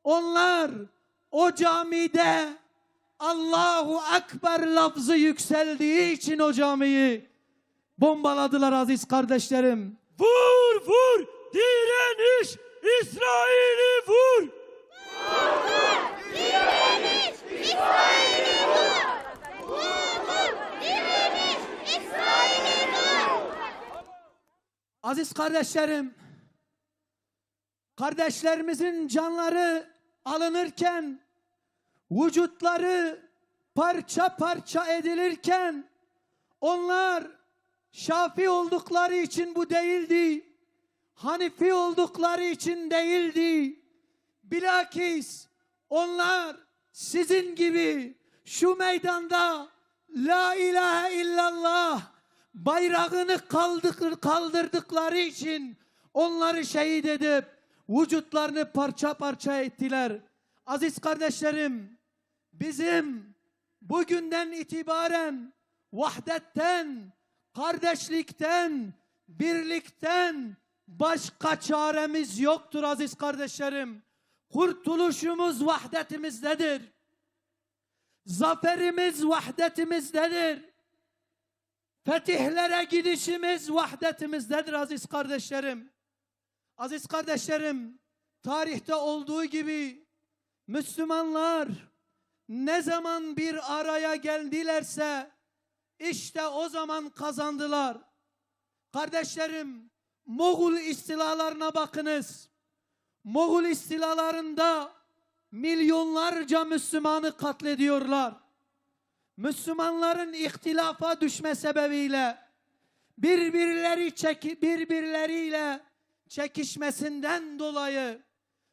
onlar o camide "Allahu Ekber" lafzı yükseldiği için o camiyi bombaladılar aziz kardeşlerim. Vur, vur, direniş, İsrail'i vur! Vur, vur, direniş, İsrail'i vur! Vur, vur, direniş, İsrail'i vur! Aziz kardeşlerim, kardeşlerimizin canları alınırken, vücutları parça parça edilirken, onlar Şafi oldukları için bu değildi, Hanefi oldukları için değildi. Bilakis onlar sizin gibi şu meydanda "La ilahe illallah" bayrağını kaldır-, kaldırdıkları için onları şehit edip vücutlarını parça parça ettiler. Aziz kardeşlerim, bizim bugünden itibaren vahdetten, kardeşlikten, birlikten başka çaremiz yoktur aziz kardeşlerim. Kurtuluşumuz vahdetimizdedir. Zaferimiz vahdetimizdedir. Fetihlere gidişimiz vahdetimizdedir aziz kardeşlerim. Aziz kardeşlerim, tarihte olduğu gibi Müslümanlar ne zaman bir araya geldilerse, işte o zaman kazandılar. Kardeşlerim, Moğol istilalarına bakınız. Moğol istilalarında milyonlarca Müslümanı katlediyorlar. Müslümanların ihtilafa düşme sebebiyle, birbirleri çeki-, birbirleriyle çekişmesinden dolayı,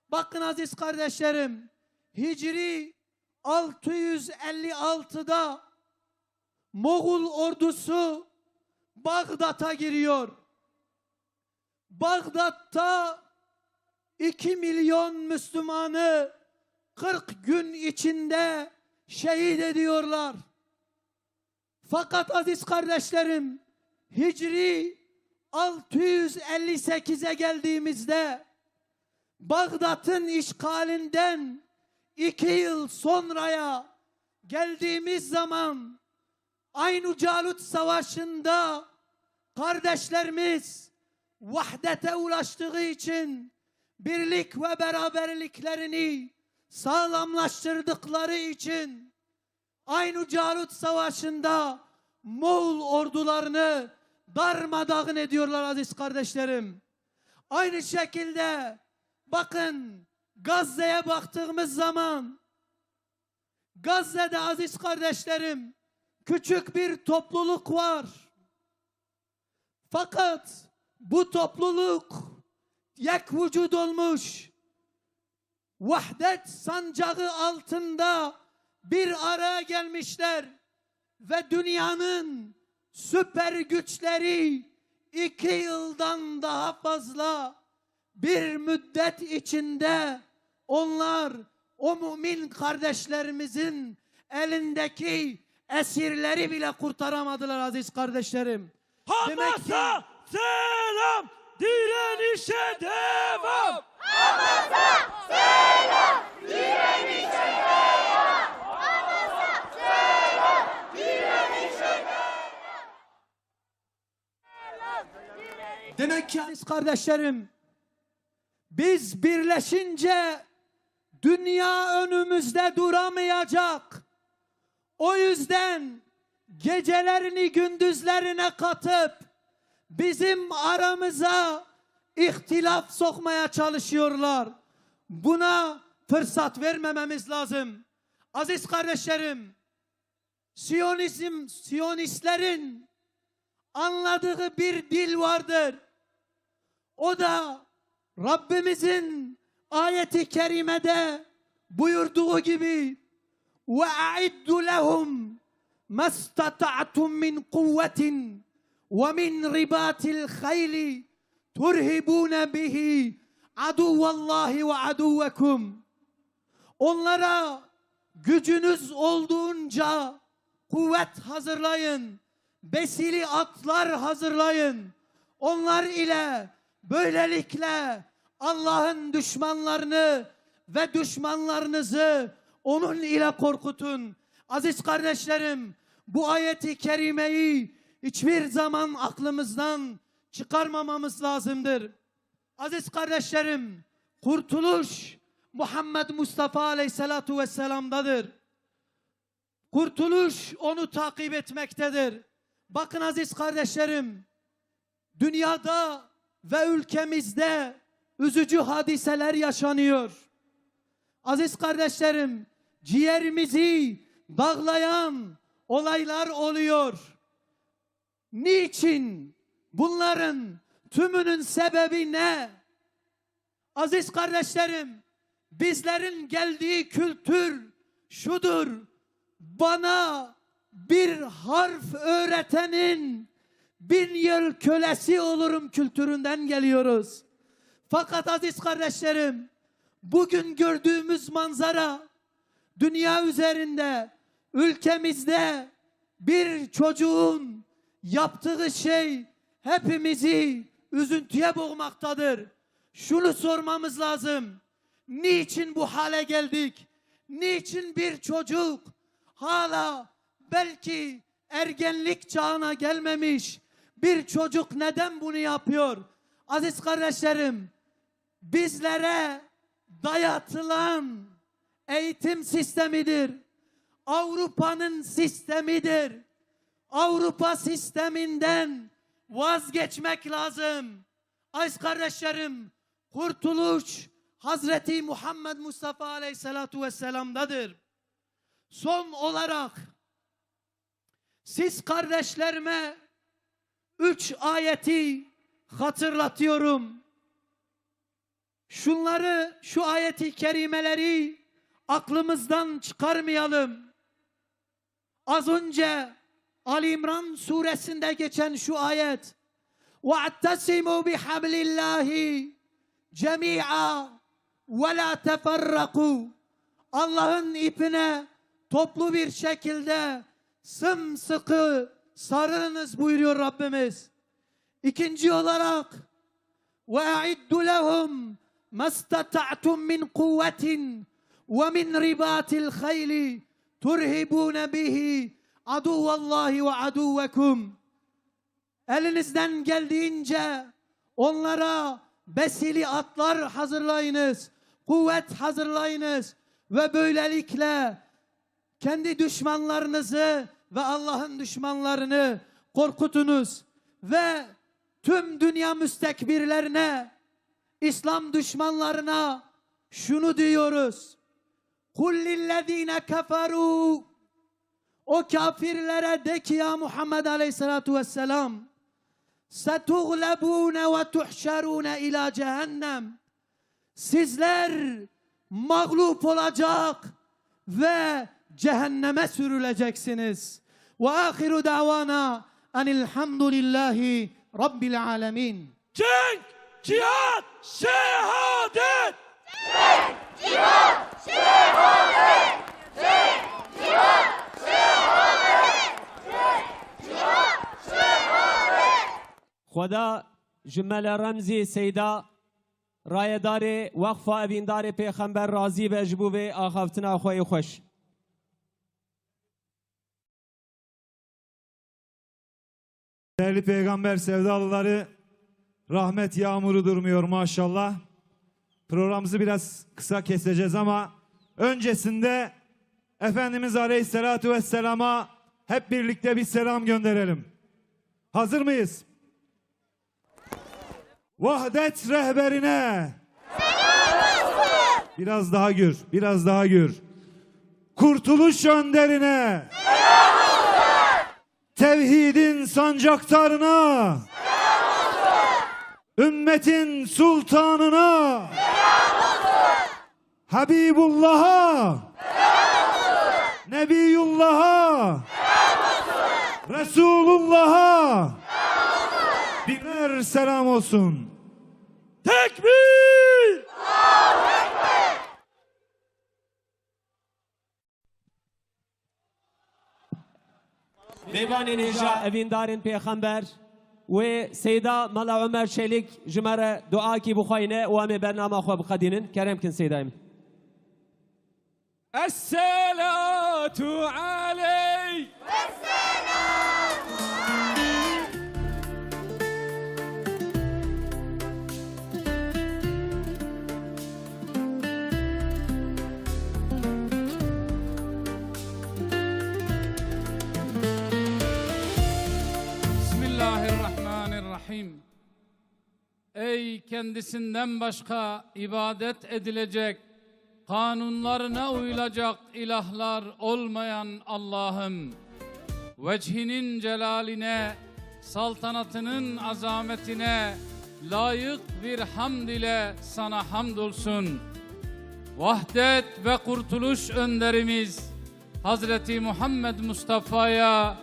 bakın aziz kardeşlerim, Hicri altı yüz elli altıda Moğol ordusu Bağdat'a giriyor. Bağdat'ta iki milyon Müslümanı kırk gün içinde şehit ediyorlar. Fakat aziz kardeşlerim, Hicri altı yüz elli sekize geldiğimizde, Bağdat'ın işgalinden iki yıl sonraya geldiğimiz zaman, Aynü Calut Savaşı'nda kardeşlerimiz vahdete ulaştığı için, birlik ve beraberliklerini sağlamlaştırdıkları için, Aynü Calut Savaşı'nda Moğol ordularını darmadağın ediyorlar aziz kardeşlerim. Aynı şekilde bakın, Gazze'ye baktığımız zaman, Gazze'de aziz kardeşlerim, küçük bir topluluk var. Fakat bu topluluk yek vücut olmuş, vahdet sancağı altında bir araya gelmişler ve dünyanın süper güçleri iki yıldan daha fazla bir müddet içinde onlar o mümin kardeşlerimizin elindeki esirleri bile kurtaramadılar aziz kardeşlerim. Demek ki Hamasa selam, direnişe devam. Demek ki aziz kardeşlerim, biz birleşince dünya önümüzde duramayacak. O yüzden gecelerini gündüzlerine katıp bizim aramıza ihtilaf sokmaya çalışıyorlar. Buna fırsat vermememiz lazım. Aziz kardeşlerim, Siyonizm, Siyonistlerin anladığı bir dil vardır. O da Rabbimizin ayeti kerimede buyurduğu gibi, "Ve a'iddu lehum mastata'tum min kuvvetin ve min ribatil hayli turhibune bihi aduvallahi ve aduvekum." Onlara gücünüz olduğunca kuvvet hazırlayın, besili atlar hazırlayın. Onlar ile böylelikle Allah'ın düşmanlarını ve düşmanlarınızı onun ile korkutun. Aziz kardeşlerim, bu ayeti kerimeyi hiçbir zaman aklımızdan çıkarmamamız lazımdır. Aziz kardeşlerim, kurtuluş Muhammed Mustafa Aleyhisselatu Vesselam'dadır. Kurtuluş onu takip etmektedir. Bakın aziz kardeşlerim, dünyada ve ülkemizde üzücü hadiseler yaşanıyor. Aziz kardeşlerim, ciğerimizi dağlayan olaylar oluyor. Niçin? Bunların tümünün sebebi ne? Aziz kardeşlerim, bizlerin geldiği kültür şudur: "Bana bir harf öğretenin bin yıl kölesi olurum" kültüründen geliyoruz. Fakat aziz kardeşlerim, bugün gördüğümüz manzara dünya üzerinde, ülkemizde bir çocuğun yaptığı şey hepimizi üzüntüye boğmaktadır. Şunu sormamız lazım. Niçin bu hale geldik? Niçin bir çocuk, hala belki ergenlik çağına gelmemiş bir çocuk neden bunu yapıyor? Aziz kardeşlerim, bizlere dayatılan eğitim sistemidir. Avrupa'nın sistemidir. Avrupa sisteminden vazgeçmek lazım. Aziz kardeşlerim, kurtuluş Hazreti Muhammed Mustafa Aleyhisselatu Vesselam'dadır. Son olarak siz kardeşlerime üç ayeti hatırlatıyorum. Şunları, şu ayeti kerimeleri aklımızdan çıkarmayalım. Az önce Ali İmran suresinde geçen şu ayet, "Ve'tesimu bihablillahi cemi'a ve la teferraku." Allah'ın ipine toplu bir şekilde sımsıkı sarılınız buyuruyor Rabbimiz. İkinci olarak, "Ve a'iddu lehum mastata'tum min kuvvetin ve min ribatil hayli turhibune bihi aduvallahi ve aduvekum." Elinizden geldiğince onlara besili atlar hazırlayınız, kuvvet hazırlayınız ve böylelikle kendi düşmanlarınızı ve Allah'ın düşmanlarını korkutunuz ve tüm dünya müstekbirlerine, İslam düşmanlarına şunu diyoruz. "Kul lillezine keferu." O kafirlere de ki, ya Muhammed Aleyhisselatu Vesselam, "Setughlebune ve tuhşerune ila cehennem." Sizler mağlup olacak ve cehenneme sürüleceksiniz. Ve ahiru davana enilhamdülillahi Rabbil Alemin. Cenk, cihad, şehadet! Xweda ji Mele Remzî Seyda, rayedarê Weqfa Evîndarê Pêxember razî be ji bo vê axaftina xwe yê xweş. Değerli peygamber sevdalıları, rahmet yağmuru durmuyor maşallah. Programımızı biraz kısa keseceğiz ama öncesinde Efendimiz Aleyhisselatu Vesselam'a hep birlikte bir selam gönderelim. Hazır mıyız? Vahdet rehberine. Biraz daha gür, biraz daha gür. Kurtuluş önderine. Tevhidin sancaktarına. Ümmetin sultanına. Habibullah'a, Nebiyullah'a, Resulullah'a birer selam olsun. Tekbir! Mêvanên hêja evîndarên pêxember wê Seyda Mela Omer Çelîk ji me re duakî bixwayne û em ê bernama xwe biqedînin. Kerem kin Seydayê min. Esselatu aleyk. Bismillahirrahmanirrahim. Ey kendisinden başka ibadet edilecek, kanunlarına uyulacak ilahlar olmayan Allah'ım, vechinin celaline, saltanatının azametine layık bir hamd ile sana hamdolsun. Vahdet ve kurtuluş önderimiz Hazreti Muhammed Mustafa'ya,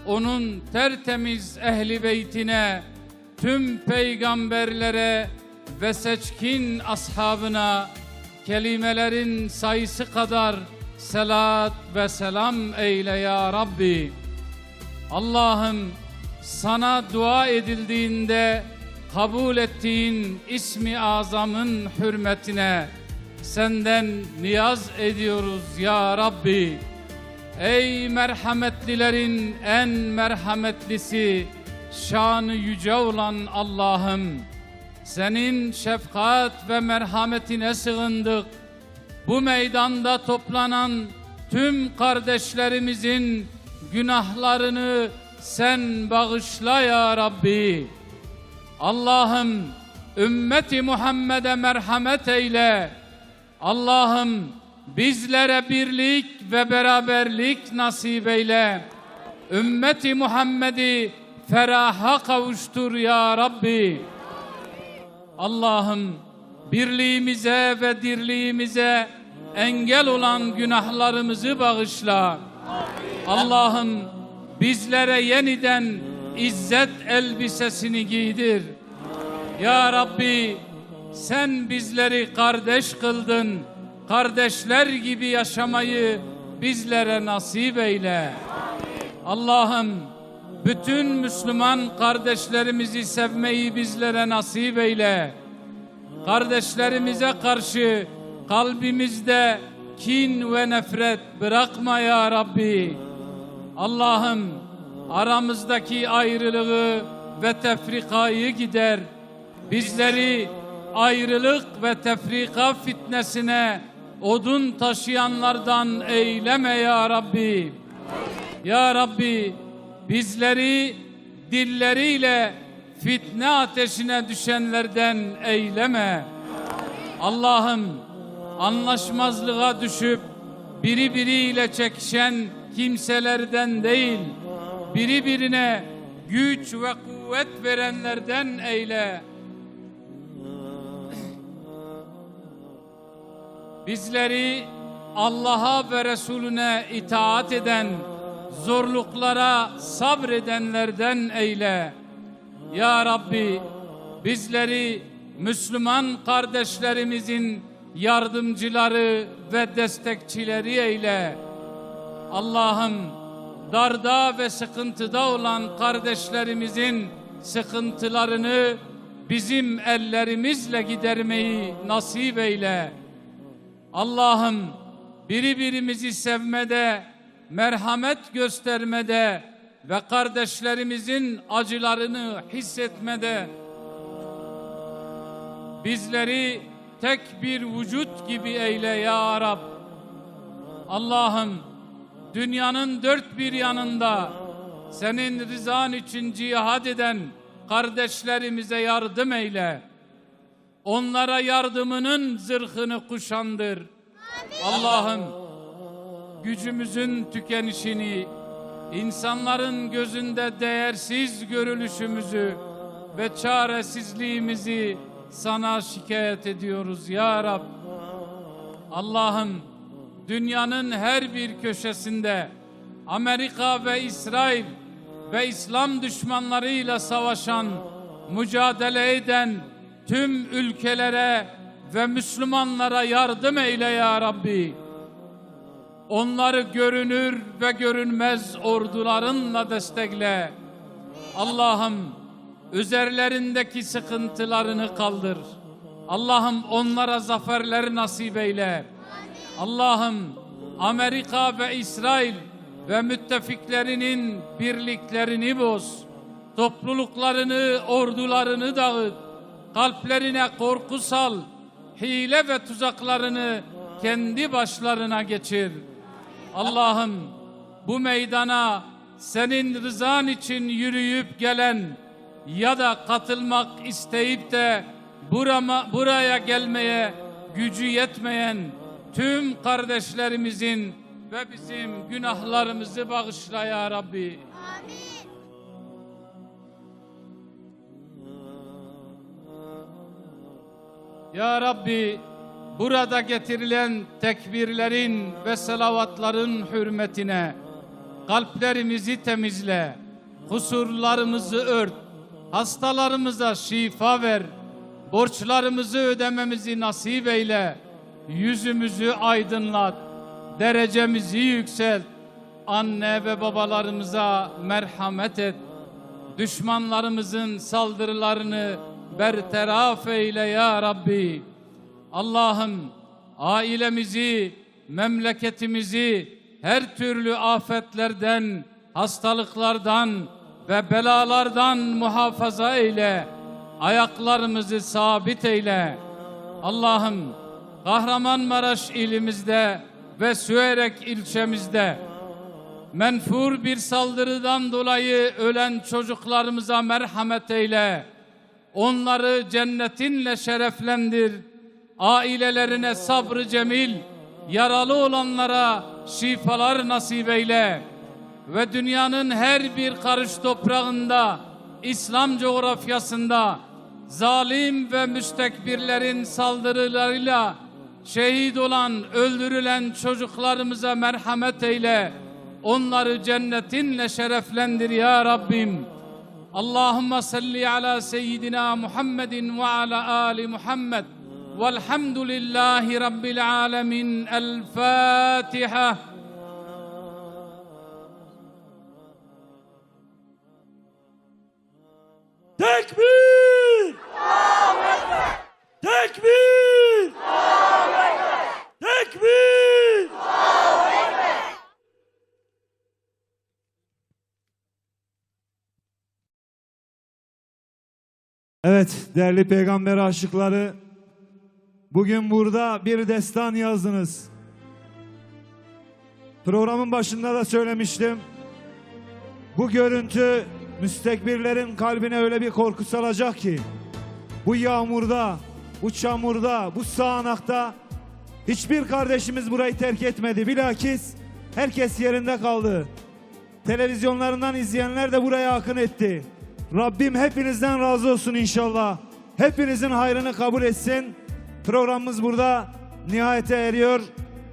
onun tertemiz ehli beytine, tüm peygamberlere ve seçkin ashabına kelimelerin sayısı kadar selat ve selam eyle ya Rabbi. Allah'ım, sana dua edildiğinde kabul ettiğin ismi azamın hürmetine senden niyaz ediyoruz ya Rabbi. Ey merhametlilerin en merhametlisi, şanı yüce olan Allah'ım, senin şefkat ve merhametine sığındık. Bu meydanda toplanan tüm kardeşlerimizin günahlarını sen bağışla ya Rabbi. Allah'ım, ümmeti Muhammed'e merhamet eyle. Allah'ım, bizlere birlik ve beraberlik nasip eyle. Ümmeti Muhammed'i feraha kavuştur ya Rabbi. Allah'ım, birliğimize ve dirliğimize engel olan günahlarımızı bağışla. Allah'ım, bizlere yeniden izzet elbisesini giydir. Ya Rabbi, sen bizleri kardeş kıldın, kardeşler gibi yaşamayı bizlere nasip eyle. Allah'ım, bütün Müslüman kardeşlerimizi sevmeyi bizlere nasip eyle. Kardeşlerimize karşı kalbimizde kin ve nefret bırakma ya Rabbi. Allah'ım, aramızdaki ayrılığı ve tefrikayı gider. Bizleri ayrılık ve tefrika fitnesine odun taşıyanlardan eyleme ya Rabbi. Ya Rabbi, bizleri dilleriyle fitne ateşine düşenlerden eyleme. Allah'ım, anlaşmazlığa düşüp biri biriyle çekişen kimselerden değil, biri birine güç ve kuvvet verenlerden eyle. Bizleri Allah'a ve Resulüne itaat eden, zorluklara sabredenlerden eyle. Ya Rabbi, bizleri Müslüman kardeşlerimizin yardımcıları ve destekçileri eyle. Allah'ım, darda ve sıkıntıda olan kardeşlerimizin sıkıntılarını bizim ellerimizle gidermeyi nasip eyle. Allah'ım, biri birimizi sevmede, merhamet göstermede ve kardeşlerimizin acılarını hissetmede bizleri tek bir vücut gibi eyle ya Rab. Allah'ım, dünyanın dört bir yanında senin rızan için cihad eden kardeşlerimize yardım eyle. Onlara yardımının zırhını kuşandır. Allah'ım, gücümüzün tükenişini, insanların gözünde değersiz görülüşümüzü ve çaresizliğimizi sana şikayet ediyoruz ya Rab. Allah'ım, dünyanın her bir köşesinde Amerika ve İsrail ve İslam düşmanlarıyla savaşan, mücadele eden tüm ülkelere ve Müslümanlara yardım eyle ya Rabbi. Onları görünür ve görünmez ordularınla destekle. Allah'ım, üzerlerindeki sıkıntılarını kaldır. Allah'ım, onlara zaferler nasip eyle. Allah'ım, Amerika ve İsrail ve müttefiklerinin birliklerini boz. Topluluklarını, ordularını dağıt. Kalplerine korku sal. Hile ve tuzaklarını kendi başlarına geçir. Allah'ım, bu meydana senin rızan için yürüyüp gelen ya da katılmak isteyip de burama-, buraya gelmeye gücü yetmeyen tüm kardeşlerimizin ve bizim günahlarımızı bağışla ya Rabbi. Amin. Ya Rabbi, burada getirilen tekbirlerin ve salavatların hürmetine kalplerimizi temizle, kusurlarımızı ört, hastalarımıza şifa ver, borçlarımızı ödememizi nasip eyle, yüzümüzü aydınlat, derecemizi yükselt. Anne ve babalarımıza merhamet et. Düşmanlarımızın saldırılarını bertaraf eyle ya Rabbi. Allah'ım, ailemizi, memleketimizi her türlü afetlerden, hastalıklardan ve belalardan muhafaza eyle. Ayaklarımızı sabit eyle. Allah'ım, Kahramanmaraş ilimizde ve Süerek ilçemizde menfur bir saldırıdan dolayı ölen çocuklarımıza merhamet eyle. Onları cennetinle şereflendir. Ailelerine sabrı cemil, yaralı olanlara şifalar nasip eyle. Ve dünyanın her bir karış toprağında, İslam coğrafyasında zalim ve müstekbirlerin saldırılarıyla şehit olan, öldürülen çocuklarımıza merhamet eyle. Onları cennetinle şereflendir ya Rabbim. اللهم صل على سيدنا محمد وعلى آل محمد. والحمد لله رب العالمين. الفاتحة. Tekbir! Tekbir! Tekbir! Evet, değerli peygamber aşıkları, bugün burada bir destan yazdınız. Programın başında da söylemiştim. Bu görüntü müstekbirlerin kalbine öyle bir korku salacak ki, bu yağmurda, bu çamurda, bu sağanakta hiçbir kardeşimiz burayı terk etmedi. Bilakis herkes yerinde kaldı. Televizyonlarından izleyenler de buraya akın etti. Rabbim hepinizden razı olsun inşallah. Hepinizin hayrını kabul etsin. Programımız burada nihayete eriyor.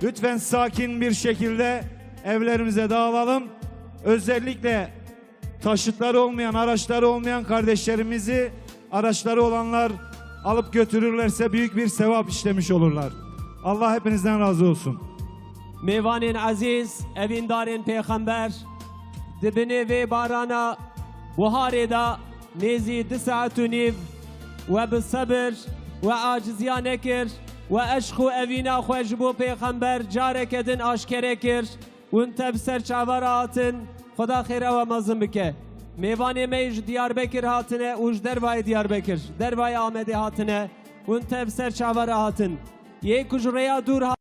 Lütfen sakin bir şekilde evlerimize dağılalım. Özellikle Taşıtları olmayan, araçları olmayan kardeşlerimizi araçları olanlar alıp götürürlerse büyük bir sevap işlemiş olurlar. Allah hepinizden razı olsun. Mêvanên ezîz, evîndarên Pêxember, di binê vê barana buharê de nêzî du saet û nîv we bi sebir we aciziya nekir, we eşq û evîna xwe ji bo Pêxember careke din aşkere kir. Hûn tev ser çava re hatin, Xweda xêra we mezin bike. Mêvanê me yê ji Diyarbekir hatine û ji dervayê Diyarbekir, dervayê Amedê hatine, hûn tev ser çava re hatin. Yê ku ji rêya dûr